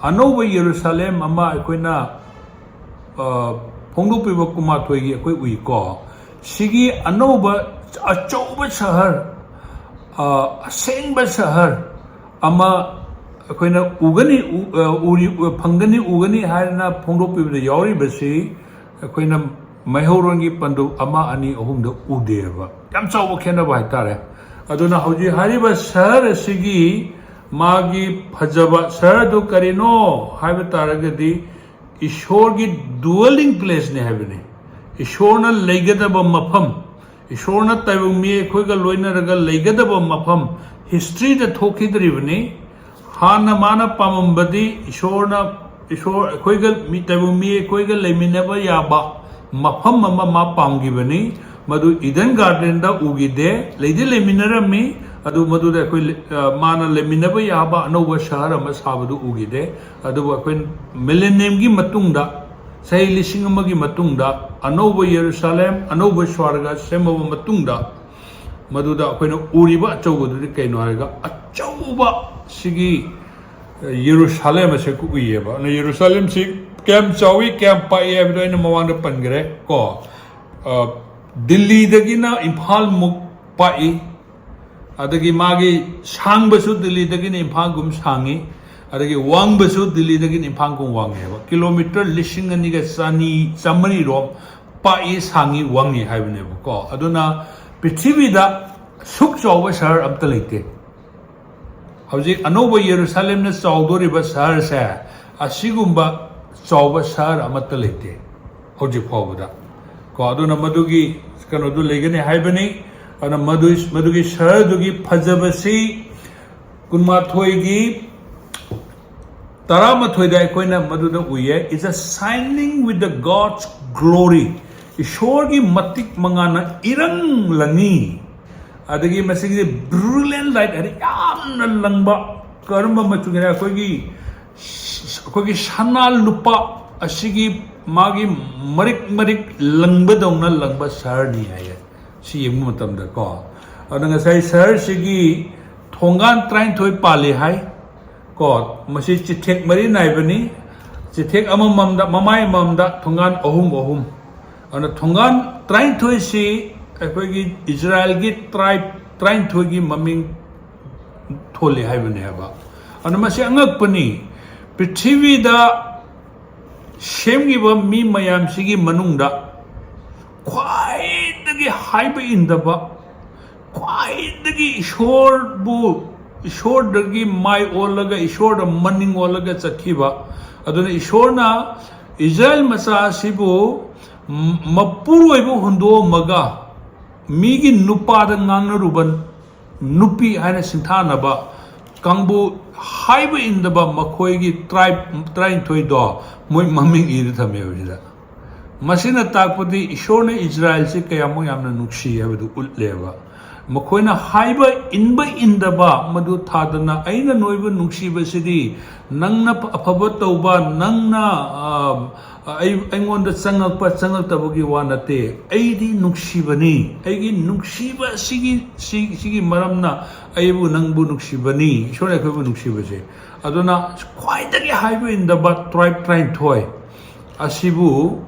ꯑꯅꯧꯕ ꯌꯦꯔꯨꯁꯥꯂꯦꯝ ꯑꯃ ꯑꯩꯈꯣꯏꯅ, ꯑ, ꯐꯣꯡꯗꯣꯛꯄꯤꯕ ꯀꯨꯟꯃꯥꯊꯣꯏꯒꯤ ꯑꯩꯈꯣꯏ ꯎꯏꯀꯣ꯫ ꯁꯤꯒꯤ ꯑꯅꯧꯕ ꯑꯆꯧꯕ ꯁꯍꯔ, ꯑ, ꯑꯁꯦꯡꯕ ꯁꯍꯔ ꯑꯃ ꯑꯩꯈꯣꯏꯅ ꯎꯒꯅꯤ, ꯎ-, ꯑ, ꯎꯔꯤ-, ꯎ-, ꯐꯪꯒꯅꯤ, ꯎꯒꯅꯤ ꯍꯥꯏꯗꯅ ꯐꯣꯡꯗꯣꯛꯄꯤꯕꯗ ꯌꯥꯎꯔꯤꯕꯁꯤ ꯑꯩꯈꯣꯏꯅ ꯃꯩꯍꯧꯔꯣꯟꯒꯤ ꯄꯟꯗꯨꯞ ꯑꯃ, ꯑꯅꯤ, ꯑꯍꯨꯝꯗ ꯎꯗꯦꯕ꯫ ꯌꯥꯝ ꯆꯥꯎꯕ ꯈꯦꯠꯅꯕ ꯍꯥꯏꯇꯥꯔꯦ꯫ ꯑꯗꯨꯅ ꯍꯧꯖꯤꯛ ꯍꯥꯏꯔꯤꯕ ꯁꯍꯔ ꯑꯁꯤꯒꯤ ꯃꯥꯒꯤ ꯐꯖꯕ ꯁꯍꯔ ꯑꯗꯨ ꯀꯔꯤꯅꯣ ꯍꯥꯏꯕ ꯇꯥꯔꯒꯗꯤ, ꯏꯁꯣꯔꯒꯤ dwelling placeꯅꯤ ꯍꯥꯏꯕꯅꯤ꯫ ꯏꯁꯣꯔꯅ ꯂꯩꯒꯗꯕ ꯃꯐꯝ, ꯏꯁꯣꯔꯅ ꯇꯥꯏꯕꯪ ꯃꯤ ꯑꯩꯈꯣꯏꯒ ꯂꯣꯏꯅꯔꯒ ꯂꯩꯒꯗꯕ ꯃꯐꯝ historyꯗ ꯊꯣꯛꯈꯤꯗ꯭ꯔꯤꯕꯅꯤ꯫ ꯍꯥꯟꯅ ꯃꯥꯅ ꯄꯥꯝꯃꯝꯕꯗꯤ ꯏꯁꯣꯔꯅ, ꯏꯁꯣꯔ ꯑꯩꯈꯣꯏꯒ ꯃꯤ, ꯇꯥꯏꯕꯪ ꯃꯤ ꯑꯩꯈꯣꯏꯒ ꯂꯩꯃꯤꯟꯅꯕ ꯌꯥꯕ ꯃꯐꯝ ꯑꯃ ꯃꯥ ꯄꯥꯝꯈꯤꯕꯅꯤ꯫ ꯃꯗꯨ Eden Gardenꯗ ꯎꯈꯤꯗꯦ꯫ ꯂꯩꯗꯤ ꯂꯩꯃꯤꯟꯅꯔꯝꯃꯤ, ꯑꯗꯨ ꯃꯗꯨꯗ ꯑꯩꯈꯣꯏ ꯂꯩ-, ꯑ, ꯃꯥꯅ ꯂꯩꯃꯤꯟꯅꯕ ꯌꯥꯕ ꯑꯅꯧꯕ ꯁꯍꯔ ꯑꯃ ꯁꯥꯕꯗꯨ ꯎꯈꯤꯗꯦ꯫ ꯑꯗꯨꯕꯨ ꯑꯩꯈꯣꯏ millenniumꯒꯤ ꯃꯇꯨꯡꯗ, ꯆꯍꯤ ꯂꯤꯁꯤꯡ ꯑꯃꯒꯤ ꯃꯇꯨꯡꯗ ꯑꯅꯧꯕ ꯌꯦꯔꯨꯁꯥꯂꯦꯝ, ꯑꯅꯧꯕ ꯁ꯭ꯋꯔꯒ ꯁꯦꯝꯃꯕ ꯃꯇꯨꯡꯗ, ꯃꯗꯨꯗ ꯑꯩꯈꯣꯏꯅ ꯎꯔꯤꯕ ꯑꯆꯧꯕꯗꯨꯗꯤ ꯀꯩꯅꯣ ꯍꯥꯏꯔꯒ, ꯑꯆꯧꯕ ꯁꯤꯒꯤ, ꯑ, ꯌꯦꯔꯨꯁꯥꯂꯦꯝ ꯑꯁꯦ ꯎꯏꯌꯦꯕ꯫ ꯑꯗꯨꯅ ꯌꯦꯔꯨꯁꯥꯂꯦꯝꯁꯤ ꯀꯌꯥꯝ ꯆꯥꯎꯏ, ꯀꯌꯥꯝ ꯄꯥꯛꯏ ꯍꯥꯏꯕꯗꯣ ꯑꯩꯅ ꯃꯃꯥꯡꯗ ꯄꯟꯈ꯭ꯔꯦ ꯀꯣ꯫ ꯑ, ꯗꯤꯜꯂꯤꯗꯒꯤꯅ ꯏꯝꯐꯥꯜꯃꯨꯛ ꯄꯥꯛꯏ꯫ ꯑꯗꯒꯤ ꯃꯥꯒꯤ ꯁꯥꯡꯕꯁꯨ ꯗꯤꯜꯂꯤꯗꯒꯤꯅ ꯏꯝꯐꯥꯜꯒꯨꯝ ꯁꯥꯡꯉꯤ, ꯑꯗꯒꯤ ꯋꯥꯡꯕꯁꯨ ꯗꯤꯜꯂꯤꯗꯒꯤꯅ ꯏꯝꯐꯥꯜꯒꯨꯝ ꯋꯥꯡꯉꯦꯕ꯫ ꯀꯤꯂꯣꯃꯤꯇꯔ ꯂꯤꯁꯤꯡ ꯑꯅꯤꯒ ꯆꯅꯤ, ꯆꯥꯃꯔꯤꯔꯣꯝ ꯄꯥꯛꯏ, ꯁꯥꯡꯉꯤ, ꯋꯥꯡꯉꯤ ꯍꯥꯏꯕꯅꯦꯕꯀꯣ꯫ ꯑꯗꯨꯅ ꯄ꯭ꯔꯤꯊꯤꯕꯤꯗ ꯁꯨꯛ ꯆꯥꯎꯕ ꯁꯍꯔ ꯑꯝꯇ ꯂꯩꯇꯦ꯫ ꯍꯧꯖꯤꯛ ꯑꯅꯧꯕ ꯌꯦꯔꯨꯁꯥꯂꯦꯝꯅ ꯆꯥꯎꯗꯣꯔꯤꯕ ꯁꯍꯔꯁꯦ, ꯑꯁꯤꯒꯨꯝꯕ ꯆꯥꯎꯕ ꯁꯍꯔ ꯑꯃꯠꯇ ꯂꯩꯇꯦ ꯍꯧꯖꯤꯛ ꯐꯥꯎꯕꯗ꯫ ꯀꯣ, ꯑꯗꯨꯅ ꯃꯗꯨꯒꯤ ꯀꯩꯅꯣꯗꯨ ꯂꯩꯒꯅꯤ ꯍꯥꯏꯕꯅꯤ꯫ ꯑꯗꯨꯅ ꯃꯗꯨ, ꯃꯗꯨꯒꯤ ꯁꯍꯔꯗꯨꯒꯤ ꯐꯖꯕꯁꯤ ꯀꯨꯟꯃꯥꯊꯣꯏꯒꯤ ꯇꯔꯥꯃꯥꯊꯣꯏꯗ ꯑꯩꯈꯣꯏꯅ ꯃꯗꯨꯗ ꯎꯏꯌꯦ, "Is a shining with the God's glory." ꯏꯁꯣꯔꯒꯤ ꯃꯇꯤꯛ ꯃꯉꯥꯅ ꯏꯔꯪ ꯂꯪꯉꯤ꯫ ꯑꯗꯒꯤ ꯃꯁꯤꯒꯤꯗꯤ brilliant light ꯍꯥꯏꯗꯤ ꯌꯥꯝꯅ ꯂꯪꯕ, ꯀꯔꯝꯕ ꯃꯆꯨꯒꯤꯅ ꯑꯩꯈꯣꯏꯒꯤ, ꯑꯩꯈꯣꯏꯒꯤ ꯁꯅꯥ ꯂꯨꯄꯥ ꯑꯁꯤꯒꯤ ꯃꯥꯒꯤ ꯃꯔꯤꯛ ꯃꯔꯤꯛ ꯂꯪꯕꯗꯧꯅ ꯂꯪꯕ ꯁꯍꯔꯅꯤ ꯍꯥꯏꯌꯦ꯫ ꯁꯤ ꯌꯦꯡꯕ ꯃꯇꯝꯗ ꯀꯣ, ꯑꯗꯨꯅ ꯉꯁꯥꯏ ꯁꯍꯔꯁꯤꯒꯤ ꯊꯣꯡꯒꯥꯟ ꯇꯔꯥꯅꯤꯊꯣꯏ ꯄꯥꯜꯂꯤ ꯍꯥꯏ꯫ ꯀꯣ, ꯃꯁꯤ ꯆꯤꯊꯦꯛ ꯃꯔꯤ ꯅꯥꯏꯕꯅꯤ꯫ ꯆꯤꯊꯦꯛ ꯑꯃꯃꯝꯗ, ꯃꯃꯥꯏ ꯑꯃꯃꯝꯗ ꯊꯣꯡꯒꯥꯟ ꯑꯍꯨꯝ ꯑꯍꯨꯝ꯫ ꯑꯗꯨꯅ ꯊꯣꯡꯒꯥꯟ ꯇꯔꯥꯅꯤꯊꯣꯏꯁꯤ ꯑꯩꯈꯣꯏꯒꯤ ꯏꯖꯔꯥꯏꯜꯒꯤ ꯇ꯭ꯔꯥꯏꯕ ꯇꯔꯥꯅꯤꯊꯣꯏꯒꯤ ꯃꯃꯤꯡ ꯊꯣꯜꯂꯤ ꯍꯥꯏꯕꯅꯦꯕ꯫ ꯑꯗꯨꯅ ꯃꯁꯤ ꯑꯉꯛꯄꯅꯤ꯫ ꯄ꯭ꯔꯤꯊꯤꯕꯤꯗ ꯁꯦꯝꯈꯤꯕ ꯃꯤ ꯃꯌꯥꯝꯁꯤꯒꯤ ꯃꯅꯨꯡꯗ ꯈ꯭ꯋꯥꯏꯗꯒꯤ ꯍꯥꯏꯕ ꯏꯟꯗꯕ, ꯈ꯭ꯋꯥꯏꯗꯒꯤ ꯏꯁꯣꯔꯕꯨ, ꯏꯁꯣꯔꯗꯒꯤ ꯃꯥꯏ ꯑꯣꯜꯂꯒ, ꯏꯁꯣꯔꯗ ꯃꯅꯤꯡ ꯑꯣꯜꯂꯒ ꯆꯠꯈꯤꯕ, ꯑꯗꯨꯅ ꯏꯁꯣꯔꯅ ꯏꯁꯔꯥꯌꯦꯜ ꯃꯆꯥ ꯑꯁꯤꯕꯨ ꯃ-, ꯃꯄꯨꯔꯣꯏꯕ ꯍꯨꯟꯗꯣꯛꯑꯝꯃꯒ ꯃꯤꯒꯤ ꯅꯨꯄꯥꯗ ꯉꯥꯡꯅꯔꯨꯕ ꯅꯨꯄꯤ ꯍꯥꯏꯅ ꯁꯤꯡꯊꯥꯅꯕ ꯀꯥꯡꯕꯨ ꯍꯥꯏꯕ ꯏꯟꯗꯕ ꯃꯈꯣꯏꯒꯤ ꯇ꯭ꯔꯥꯏꯕ ꯇꯔꯥꯅꯤꯊꯣꯏꯗꯣ ꯃꯣꯏ ꯃꯃꯤꯡ ꯏꯔ ꯊꯝꯃꯦꯕ ꯁꯤꯗ꯫ ꯃꯁꯤꯅ ꯇꯥꯛꯄꯗꯤ ꯏꯁꯣꯔꯅ ꯏꯁꯔꯥꯌꯦꯜꯁꯤ ꯀꯌꯥꯃꯨꯛ ꯌꯥꯝꯅ ꯅꯨꯡꯁꯤ ꯍꯥꯏꯕꯗꯨ ꯎꯠꯂꯦꯕ꯫ ꯃꯈꯣꯏꯅ ꯍꯥꯏꯕ ꯏꯟꯕ ꯏꯟꯗꯕ ꯃꯗꯨ ꯊꯥꯗꯅ, "ꯑꯩꯅ ꯅꯣꯏꯕꯨ ꯅꯨꯡꯁꯤꯕꯁꯤꯗꯤ ꯅꯪꯅ ꯑꯐꯕ ꯇꯧꯕ, ꯅꯪꯅ, ꯑ, ꯑꯩ, ꯑꯩꯉꯣꯟꯗ ꯆꯪꯉꯛꯄ ꯆꯪꯉꯛꯇꯕꯒꯤ ꯋꯥ ꯅꯠꯇꯦ, ꯑꯩꯗꯤ ꯅꯨꯡꯁꯤꯕꯅꯤ, ꯑꯩꯒꯤ ꯅꯨꯡꯁꯤꯕ ꯑꯁꯤꯒꯤ, ꯁꯤ-, ꯁꯤꯒꯤ ꯃꯔꯝꯅ ꯑꯩꯕꯨ ꯅꯪꯕꯨ ꯅꯨꯡꯁꯤꯕꯅꯤ", ꯏꯁꯣꯔꯅ ꯑꯩꯈꯣꯏꯕꯨ ꯅꯨꯡꯁꯤꯕꯁꯦ꯫ ꯑꯗꯨꯅ ꯈ꯭ꯋꯥꯏꯗꯒꯤ ꯍꯥꯏꯕ ꯏꯟꯗꯕ ꯇ꯭ꯔꯥꯏꯕ ꯇꯔꯥꯅꯤꯊꯣꯏ ꯑꯁꯤꯕꯨ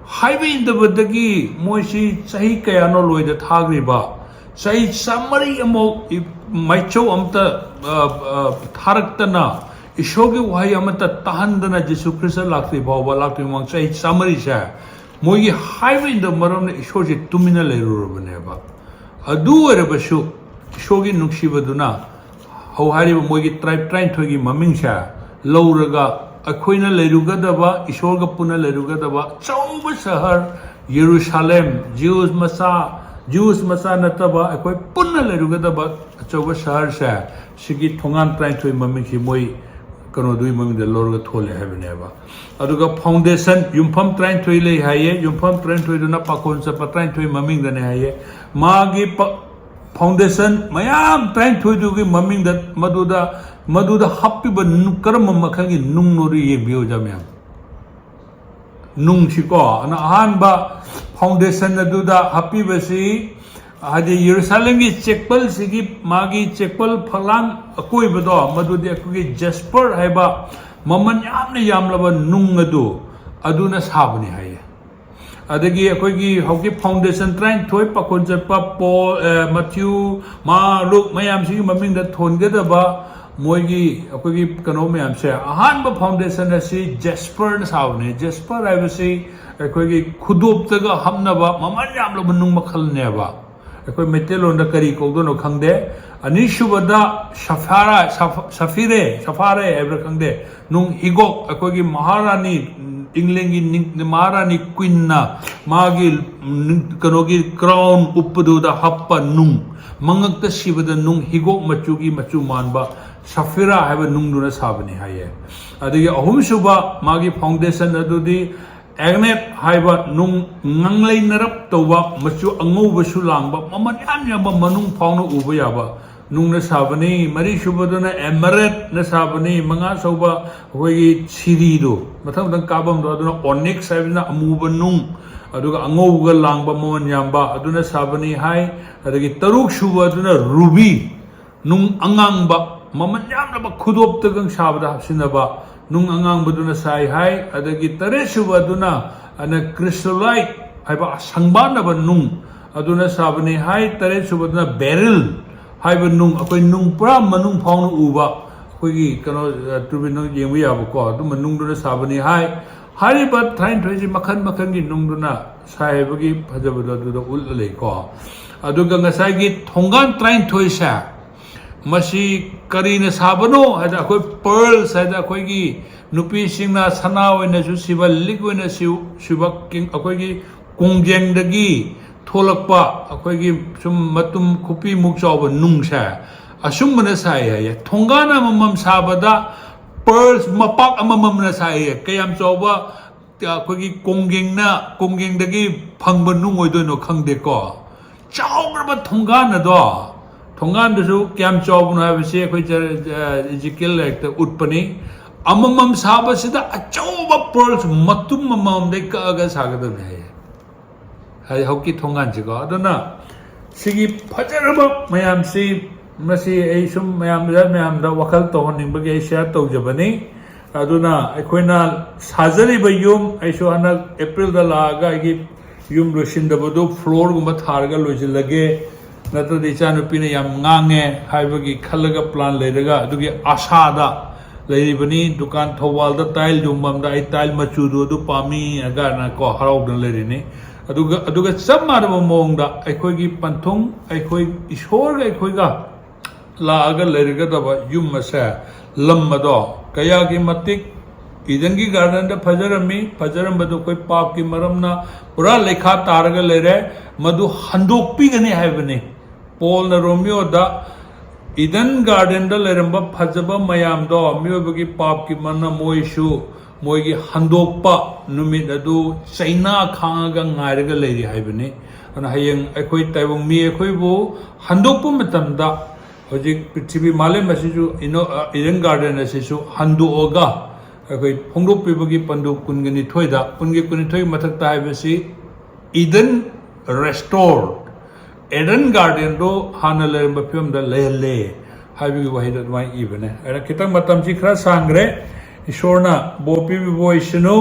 ꯍꯥꯏꯕ ꯏꯟꯗꯕꯗꯒꯤ ꯃꯣꯏꯁꯤ ꯆꯍꯤ ꯀꯌꯥꯅꯣ ꯂꯣꯏꯗ ꯊꯥꯈ꯭ꯔꯤꯕ? ꯆꯍꯤ ꯆꯥꯃꯔꯤ ꯑꯃꯨꯛ ꯏ-, ꯃꯥꯏꯆꯧ ꯑꯃꯇ, ꯑ, ꯑ, ꯊꯥꯔꯛꯇꯅ, ꯏꯁꯣꯔꯒꯤ ꯋꯥꯍꯩ ꯑꯃꯠꯇ ꯇꯥꯍꯟꯗꯅ ꯖꯤꯁꯨ ꯈ꯭ꯔꯤꯁꯇ ꯂꯥꯛꯇ꯭ꯔꯤ ꯐꯥꯎꯕ, ꯂꯥꯛꯇ꯭ꯔꯤ ꯃꯃꯥꯡ ꯆꯍꯤ ꯆꯥꯃꯔꯤꯁꯦ ꯃꯣꯏꯒꯤ ꯍꯥꯏꯕ ꯏꯟꯗꯕ ꯃꯔꯝꯅ ꯏꯁꯣꯔꯁꯦ ꯇꯨꯃꯤꯟꯅ ꯂꯩꯔꯨꯔꯕꯅꯦꯕ꯫ ꯑꯗꯨ ꯑꯣꯏꯔꯕꯁꯨ ꯏꯁꯣꯔꯒꯤ ꯅꯨꯡꯁꯤꯕꯗꯨꯅ ꯍꯧ ꯍꯥꯏꯔꯤꯕ ꯃꯣꯏꯒꯤ ꯇ꯭ꯔꯥꯏꯕ ꯇꯔꯥꯅꯤꯊꯣꯏꯒꯤ ꯃꯃꯤꯡꯁꯦ ꯂꯧꯔꯒ ꯑꯩꯈꯣꯏꯅ ꯂꯩꯔꯨꯒꯗꯕ, ꯏꯁꯣꯔꯒ ꯄꯨꯟꯅ ꯂꯩꯔꯨꯒꯗꯕ ꯑꯆꯧꯕ ꯁꯍꯔ ꯌꯦꯔꯨꯁꯥꯂꯦꯝ, ꯖꯤꯎꯁ ꯃꯆꯥ, ꯖꯤꯎꯁ ꯃꯆꯥ ꯅꯠꯇꯕ ꯑꯩꯈꯣꯏ ꯄꯨꯟꯅ ꯂꯩꯔꯨꯒꯗꯕ ꯑꯆꯧꯕ ꯁꯍꯔꯁꯦ, ꯁꯤꯒꯤ ꯊꯣꯡꯒꯥꯟ ꯇꯔꯥꯅꯤꯊꯣꯏ ꯃꯃꯤꯡꯁꯤ ꯃꯣꯏ ꯀꯩꯅꯣꯗꯨꯒꯤ ꯃꯃꯤꯡꯗ ꯂꯧꯔꯒ ꯊꯣꯜꯂꯦ ꯍꯥꯏꯕꯅꯦꯕ꯫ ꯑꯗꯨꯒ ꯐꯥꯎꯟꯗꯦꯁꯟ, ꯌꯨꯝꯐꯝ ꯇꯔꯥꯅꯤꯊꯣꯏ ꯂꯩ ꯍꯥꯏꯌꯦ꯫ ꯌꯨꯝꯐꯝ ꯇꯔꯥꯅꯤꯊꯣꯏꯗꯨꯅ ꯄꯥꯈꯣꯟ ꯆꯠꯄ ꯇꯔꯥꯅꯤꯊꯣꯏ ꯃꯃꯤꯡꯗꯅꯦ ꯍꯥꯏꯌꯦ꯫ ꯃꯥꯒꯤ ꯄ-, ꯐꯥꯎꯟꯗꯦꯁꯟ ꯃꯌꯥꯝ ꯇꯔꯥꯅꯤꯊꯣꯏꯗꯨꯒꯤ ꯃꯃꯤꯡꯗ, ꯃꯗꯨꯗ, ꯃꯗꯨꯗ ꯍꯥꯞꯄꯤꯕ ꯅꯨ-, ꯀꯔꯝꯕ ꯃꯈꯜꯒꯤ ꯅꯨꯡꯅꯣꯗꯨ ꯌꯦꯡꯕꯤꯌꯨ, ꯑꯣꯖꯥ ꯃꯌꯥꯝ꯫ ꯅꯨꯡꯁꯤꯀꯣ, ꯑꯗꯨꯅ ꯑꯍꯥꯟꯕ ꯐꯥꯎꯟꯗꯦꯁꯟ ꯑꯗꯨꯗ ꯍꯥꯞꯄꯤꯕꯁꯤ, ꯍꯥꯏꯗꯤ ꯌꯦꯔꯨꯁꯥꯂꯦꯝꯒꯤ ꯆꯦꯛꯄꯜꯁꯤꯒꯤ ꯃꯥꯒꯤ ꯆꯦꯛꯄꯜ ꯐꯛꯂꯥꯡ ꯑꯀꯣꯏꯕꯗꯣ, ꯃꯗꯨꯗꯤ ꯑꯩꯈꯣꯏꯒꯤ ꯖꯦꯁꯄꯔ ꯍꯥꯏꯕ ꯃꯃꯜ ꯌꯥꯝꯅ ꯌꯥꯝꯂꯕ ꯅꯨꯡ ꯑꯗꯨ, ꯑꯗꯨꯅ ꯁꯥꯕꯅꯤ ꯍꯥꯏꯌꯦ꯫ ꯑꯗꯒꯤ ꯑꯩꯈꯣꯏꯒꯤ ꯍꯧꯖꯤꯛ ꯐꯥꯎꯟꯗꯦꯁꯟ ꯇꯔꯥꯅꯤꯊꯣꯏ ꯄꯥꯈꯣꯟ ꯆꯠꯄ ꯄꯣꯜ, ꯑꯦ, ꯃꯊ꯭ꯌꯨ, ꯃꯥꯔꯛ, ꯂꯨꯛ ꯃꯌꯥꯝꯁꯤꯒꯤ ꯃꯃꯤꯡꯗ ꯊꯣꯟꯒꯗꯕ ꯃꯣꯏꯒꯤ ꯑꯩꯈꯣꯏꯒꯤ ꯀꯩꯅꯣ ꯃꯌꯥꯝꯁꯦ, ꯑꯍꯥꯟꯕ ꯐꯥꯎꯟꯗꯦꯁꯟ ꯑꯁꯤ ꯖꯦꯁꯄꯔꯅ ꯁꯥꯕꯅꯦ꯫ ꯖꯦꯁꯄꯔ ꯍꯥꯏꯕꯁꯤ ꯑꯩꯈꯣꯏꯒꯤ ꯈꯨꯗꯣꯞꯇꯒ ꯍꯥꯞꯅꯕ ꯃꯃꯜ ꯌꯥꯝꯂꯕ ꯅꯨꯡ ꯃꯈꯜꯅꯦꯕ꯫ ꯑꯩꯈꯣꯏ ꯃꯩꯇꯩꯂꯣꯟꯗ ꯀꯔꯤ ꯀꯧꯗꯣꯏꯅꯣ ꯈꯪꯗꯦ꯫ ꯑꯅꯤꯁꯨꯕꯗ ꯁꯐꯥꯔꯥ, ꯁꯐ-, ꯁꯐꯤꯔꯦ, ꯁꯐꯥꯔꯦ ꯍꯥꯏꯕ꯭ꯔꯥ ꯈꯪꯗꯦ, ꯅꯨꯡ ꯍꯤꯒꯣꯛ, ꯑꯩꯈꯣꯏꯒꯤ ꯃꯍꯥꯔꯥꯅꯤ, ꯏꯪꯂꯦꯟꯒꯤ ꯅꯤꯡ-, ꯃꯍꯥꯔꯥꯅꯤ ꯀ꯭ꯋꯤꯟꯅ ꯃꯥꯒꯤ, ꯎꯝ, ꯀꯩꯅꯣꯒꯤ ꯀ꯭ꯔꯥꯎꯟ ꯎꯞꯄꯗꯨꯗ ꯍꯥꯞꯄ ꯅꯨꯡ, ꯃꯉꯛꯇ ꯁꯤꯕꯗ ꯅꯨꯡ ꯍꯤꯒꯣꯛ ꯃꯆꯨꯒꯤ ꯃꯆꯨ ꯃꯥꯟꯕ ꯁꯐꯤꯔꯥ ꯍꯥꯏꯕ ꯅꯨꯡꯗꯨꯅ ꯁꯥꯕꯅꯤ ꯍꯥꯏꯌꯦ꯫ ꯑꯗꯒꯤ ꯑꯍꯨꯝꯁꯨꯕ ꯃꯥꯒꯤ ꯐꯥꯎꯟꯗꯦꯁꯟ ꯑꯗꯨꯗꯤ ꯑꯦꯒꯅꯦꯠ ꯍꯥꯏꯕ ꯅꯨꯡ, ꯉꯥꯡꯂꯩꯅꯔꯞ ꯇꯧꯕ, ꯃꯆꯨ ꯑꯉꯧꯕꯁꯨ ꯂꯥꯡꯕ, ꯃꯃꯜ ꯌꯥꯝ ꯌꯥꯝꯕ, ꯃꯅꯨꯡ ꯐꯥꯎꯅ ꯎꯕ ꯌꯥꯕ ꯅꯨꯡꯅ ꯁꯥꯕꯅꯤ꯫ ꯃꯔꯤꯁꯨꯕꯗꯨꯅ ꯑꯦꯃꯔꯦꯠꯅ ꯁꯥꯕꯅꯤ꯫ ꯃꯉꯥꯁꯨꯕ ꯑꯩꯈꯣꯏꯒꯤ ꯁꯤꯔꯤꯗꯣ, ꯃꯊꯪ ꯃꯊꯪ ꯀꯥꯕꯝꯗꯣ, ꯑꯗꯨꯅ ꯑꯣꯅꯤꯛꯁ ꯍꯥꯏꯕꯁꯤꯅ ꯑꯃꯨꯕ ꯅꯨꯡ, ꯑꯗꯨꯒ ꯑꯉꯧꯕꯒ ꯂꯥꯡꯕ ꯃꯃꯜ ꯌꯥꯝꯕ, ꯑꯗꯨꯅ ꯁꯥꯕꯅꯤ ꯍꯥꯏ꯫ ꯑꯗꯒꯤ ꯇꯔꯨꯛꯁꯨꯕ ꯑꯗꯨꯅ ꯔꯨꯕꯤ, ꯅꯨꯡ ꯑꯉꯥꯡꯕ, ꯃꯃꯜ ꯌꯥꯝꯂꯕ, ꯈꯨꯗꯣꯞꯇꯒ ꯁꯥꯕꯗ ꯍꯥꯞꯁꯤꯟꯅꯕ ꯅꯨꯡ ꯑꯉꯥꯡꯕꯗꯨꯅ ꯁꯥꯏ ꯍꯥꯏ꯫ ꯑꯗꯒꯤ ꯇꯔꯦꯠꯁꯨꯕ ꯑꯗꯨꯅ ꯑꯅ ꯀ꯭ꯔꯤꯁꯇꯣꯂꯥꯏꯠ ꯍꯥꯏꯕ ꯁꯪꯕꯥꯟꯅꯕ ꯅꯨꯡ ꯑꯗꯨꯅ ꯁꯥꯕꯅꯤ ꯍꯥꯏ꯫ ꯇꯔꯦꯠꯁꯨꯕꯗꯨꯅ ꯕꯦꯔꯤꯜ ꯍꯥꯏꯕ ꯅꯨꯡ, ꯑꯩꯈꯣꯏ ꯅꯨꯡ ꯄꯨꯔꯥ ꯃꯅꯨꯡ ꯐꯥꯎꯅ ꯎꯕ, ꯑꯩꯈꯣꯏꯒꯤ ꯀꯩꯅꯣ, ꯑ, ꯇꯨꯔꯕꯤꯟ ꯌꯦꯡꯕ ꯌꯥꯕꯀꯣ, ꯑꯗꯨꯝꯕ ꯅꯨꯡꯗꯨꯅ ꯁꯥꯕꯅꯤ ꯍꯥꯏ꯫ ꯍꯥꯏꯔꯤꯕ ꯇꯔꯥꯅꯤꯊꯣꯏꯁꯤ ꯃꯈꯜ ꯃꯈꯜꯒꯤ ꯅꯨꯡꯗꯨꯅ ꯁꯥꯏ ꯍꯥꯏꯕꯒꯤ ꯐꯖꯕꯗꯣ ꯑꯗꯨꯗ ꯎꯠꯂ ꯂꯩꯀꯣ꯫ ꯑꯗꯨꯒ ꯉꯁꯥꯏꯒꯤ ꯊꯣꯡꯒꯥꯟ ꯇꯔꯥꯅꯤꯊꯣꯏꯁꯦ, ꯃꯁꯤ ꯀꯔꯤꯅ ꯁꯥꯕꯅꯣ ꯍꯥꯏꯗ, ꯑꯩꯈꯣꯏ ꯄꯔꯜꯁ ꯍꯥꯏꯗ, ꯑꯩꯈꯣꯏꯒꯤ ꯅꯨꯄꯤꯁꯤꯡꯅ ꯁꯅꯥ ꯑꯣꯏꯅꯁꯨ ꯁꯤꯕ, ꯂꯤꯛ ꯑꯣꯏꯅ ꯁꯤꯕ, ꯑꯩꯈꯣꯏꯒꯤ ꯀꯣꯡꯖꯦꯡꯗꯒꯤ ꯊꯣꯛꯂꯛꯄ ꯑꯩꯈꯣꯏꯒꯤ ꯁꯨꯝ ꯃꯇꯨꯝ ꯈꯨꯄꯤꯃꯨꯛ ꯆꯥꯎꯕ ꯅꯨꯡꯁꯦ, ꯑꯁꯨꯝꯕꯅ ꯁꯥꯏ ꯍꯥꯏꯌꯦ꯫ ꯊꯣꯡꯒꯥꯟ ꯑꯃꯃꯝ ꯁꯥꯕꯗ ꯄꯔꯜꯁ ꯃꯄꯥꯛ ꯑꯃꯃꯝꯅ ꯁꯥꯏ ꯍꯥꯏꯌꯦ꯫ ꯀꯌꯥꯝ ꯆꯥꯎꯕ ꯑꯩꯈꯣꯏꯒꯤ ꯀꯣꯡꯒꯦꯡꯅ, ꯀꯣꯡꯒꯦꯡꯗꯒꯤ ꯐꯪꯕ ꯅꯨꯡ ꯑꯣꯏꯗꯣꯏꯅꯣ ꯈꯪꯗꯦꯀꯣ꯫ ꯆꯥꯎꯈ꯭ꯔꯕ ꯊꯣꯡꯒꯥꯟ ꯑꯗꯣ, ꯊꯣꯡꯒꯥꯟꯗꯨꯁꯨ ꯀꯌꯥꯝ ꯆꯥꯎꯕꯅꯣ ꯍꯥꯏꯕꯁꯤ ꯑꯩꯈꯣꯏ ꯖ-, ꯑ, ꯏꯖꯤꯀꯦꯜ ꯂꯥꯏꯔꯤꯛꯇ ꯎꯠꯄꯅꯤ꯫ ꯑꯃꯃꯝ ꯁꯥꯕꯁꯤꯗ ꯑꯆꯧꯕ ꯄꯔꯜꯁ ꯃꯇꯨꯝ ꯑꯃꯃꯝꯗꯒꯤ ꯀꯛꯑꯒ ꯁꯥꯒꯗꯕꯅꯤ ꯍꯥꯏꯌꯦ꯫ ꯍꯥꯏꯗꯤ ꯍꯧꯖꯤꯛꯀꯤ ꯊꯣꯡꯒꯥꯟꯁꯤꯀꯣ꯫ ꯑꯗꯨꯅ ꯁꯤꯒꯤ ꯐꯖꯔꯕ ꯃꯌꯥꯝꯁꯤ, ꯃꯁꯤ ꯑꯩ ꯁꯨꯝ ꯃꯌꯥꯝꯗ, ꯃꯌꯥꯝꯗ ꯋꯥꯈꯜ ꯇꯧꯍꯟꯅꯤꯡꯕꯒꯤ ꯑꯩ ꯁꯤꯌꯥꯔ ꯇꯧꯖꯕꯅꯤ꯫ ꯑꯗꯨꯅ ꯑꯩꯈꯣꯏꯅ ꯁꯥꯖꯔꯤꯕ ꯌꯨꯝ, ꯑꯩꯁꯨ ꯍꯟꯗꯛ ꯑꯦꯄ꯭ꯔꯤꯜꯗ ꯂꯥꯛꯑꯒ ꯑꯩꯒꯤ ꯌꯨꯝ ꯂꯣꯏꯁꯤꯟꯗꯕꯗꯨ ꯐ꯭ꯂꯣꯔꯒꯨꯝꯕ ꯊꯥꯔꯒ ꯂꯣꯏꯁꯤꯜꯂꯒꯦ, ꯅꯠꯇ꯭ꯔꯗꯤ ꯏꯆꯥꯅꯨꯄꯤꯅ ꯌꯥꯝ ꯉꯥꯡꯉꯦ ꯍꯥꯏꯕꯒꯤ ꯈꯜꯂꯒ ꯄ꯭ꯂꯥꯟ ꯂꯩꯔꯒ, ꯑꯗꯨꯒꯤ ꯑꯁꯥꯗ ꯂꯩꯔꯤꯕꯅꯤ꯫ ꯗꯨꯀꯥꯟ ꯊꯧꯕꯥꯜꯗ ꯇꯥꯏꯜ ꯌꯣꯟꯐꯝꯗ ꯑꯩ ꯇꯥꯏꯜ ꯃꯆꯨꯗꯨ ꯑꯗꯨ ꯄꯥꯝꯃꯤ ꯍꯥꯏꯅ ꯀꯣ ꯍꯔꯥꯎꯗꯨꯅ ꯂꯩꯔꯤꯅꯤ꯫ ꯑꯗꯨꯒ, ꯑꯗꯨꯒ ꯆꯞ ꯃꯥꯟꯅꯕ ꯃꯑꯣꯡꯗ ꯑꯩꯈꯣꯏꯒꯤ ꯄꯟꯊꯨꯡ, ꯑꯩꯈꯣꯏ ꯏꯁꯣꯔꯒ ꯑꯩꯈꯣꯏꯒ ꯂꯥꯛꯑꯒ ꯂꯩꯔꯒꯗꯕ ꯌꯨꯝ ꯑꯁꯦ, ꯂꯝ ꯑꯗꯣ ꯀꯌꯥꯒꯤ ꯃꯇꯤꯛ ꯏꯗꯟꯒꯤ ꯒꯥꯔꯗꯦꯟꯗ ꯐꯖꯔꯝꯃꯤ, ꯐꯖꯔꯝꯕꯗꯨ ꯑꯩꯈꯣꯏ ꯄꯥꯞꯀꯤ ꯃꯔꯝꯅ ꯄꯨꯔꯥ ꯂꯩꯈꯥ ꯇꯥꯔꯒ ꯂꯩꯔꯦ꯫ ꯃꯗꯨ ꯍꯟꯗꯣꯛꯄꯤꯒꯅꯤ ꯍꯥꯏꯕꯅꯤ꯫ ꯄꯣꯜꯅ ꯔꯣꯃꯤꯌꯣꯗ ꯏꯗꯟ ꯒꯥꯔꯗꯦꯟꯗ ꯂꯩꯔꯝꯕ ꯐꯖꯕ ꯃꯌꯥꯝꯗꯣ ꯃꯤꯑꯣꯏꯕꯒꯤ ꯄꯥꯞꯀꯤ ꯃꯔꯝꯅ ꯃꯣꯏꯁꯨ ꯃꯣꯏꯒꯤ ꯍꯟꯗꯣꯛꯄ ꯅꯨꯃꯤꯠ ꯑꯗꯨ ꯆꯩꯅꯥ ꯈꯥꯡꯉꯒ ꯉꯥꯏꯔꯒ ꯂꯩꯔꯤ ꯍꯥꯏꯕꯅꯤ꯫ ꯑꯗꯨꯅ ꯍꯌꯦꯡ ꯑꯩꯈꯣꯏ ꯇꯥꯏꯕꯪ ꯃꯤ ꯑꯩꯈꯣꯏꯕꯨ ꯍꯟꯗꯣꯛꯄ ꯃꯇꯝꯗ ꯍꯧꯖꯤꯛ ꯄ꯭ꯔꯤꯊꯤꯕꯤ ꯃꯥꯂꯦꯝ ꯑꯁꯤꯁꯨ ꯏꯅꯣ-, ꯑ, ꯏꯗꯟ ꯒꯥꯔꯗꯦꯟ ꯑꯁꯤꯁꯨ ꯍꯟꯗꯣꯛꯑꯒ ꯑꯩꯈꯣꯏ ꯐꯣꯡꯗꯣꯛꯄꯤꯕꯒꯤ ꯄꯟꯗꯨ ꯀꯨꯟꯒ ꯅꯤꯊꯣꯏꯗ, ꯀꯨꯟꯒꯤ ꯀꯨꯟꯅꯤꯊꯣꯏꯒꯤ ꯃꯊꯛꯇ ꯍꯥꯏꯕꯁꯤ ꯏꯗꯟ ꯔꯦꯁꯇꯣꯔ, ꯏꯗꯟ ꯒꯥꯔꯗꯦꯟꯗꯣ ꯍꯥꯟꯅ ꯂꯩꯔꯝꯕ ꯐꯤꯕꯝꯗ ꯂꯩꯍꯜꯂꯦ ꯍꯥꯏꯕꯒꯤ ꯋꯥꯍꯩꯗꯣ ꯑꯗꯨꯃꯥꯏꯅ ꯏꯕꯅꯦ꯫ ꯑꯗꯨꯅ ꯈꯤꯇꯪ ꯃꯇꯝꯁꯤ ꯈꯔ ꯁꯥꯡꯈ꯭ꯔꯦ꯫ ꯏꯁꯣꯔꯅ ꯕꯣꯔ ꯄꯤꯕꯤꯕ ꯑꯣꯏꯁꯅꯨ꯫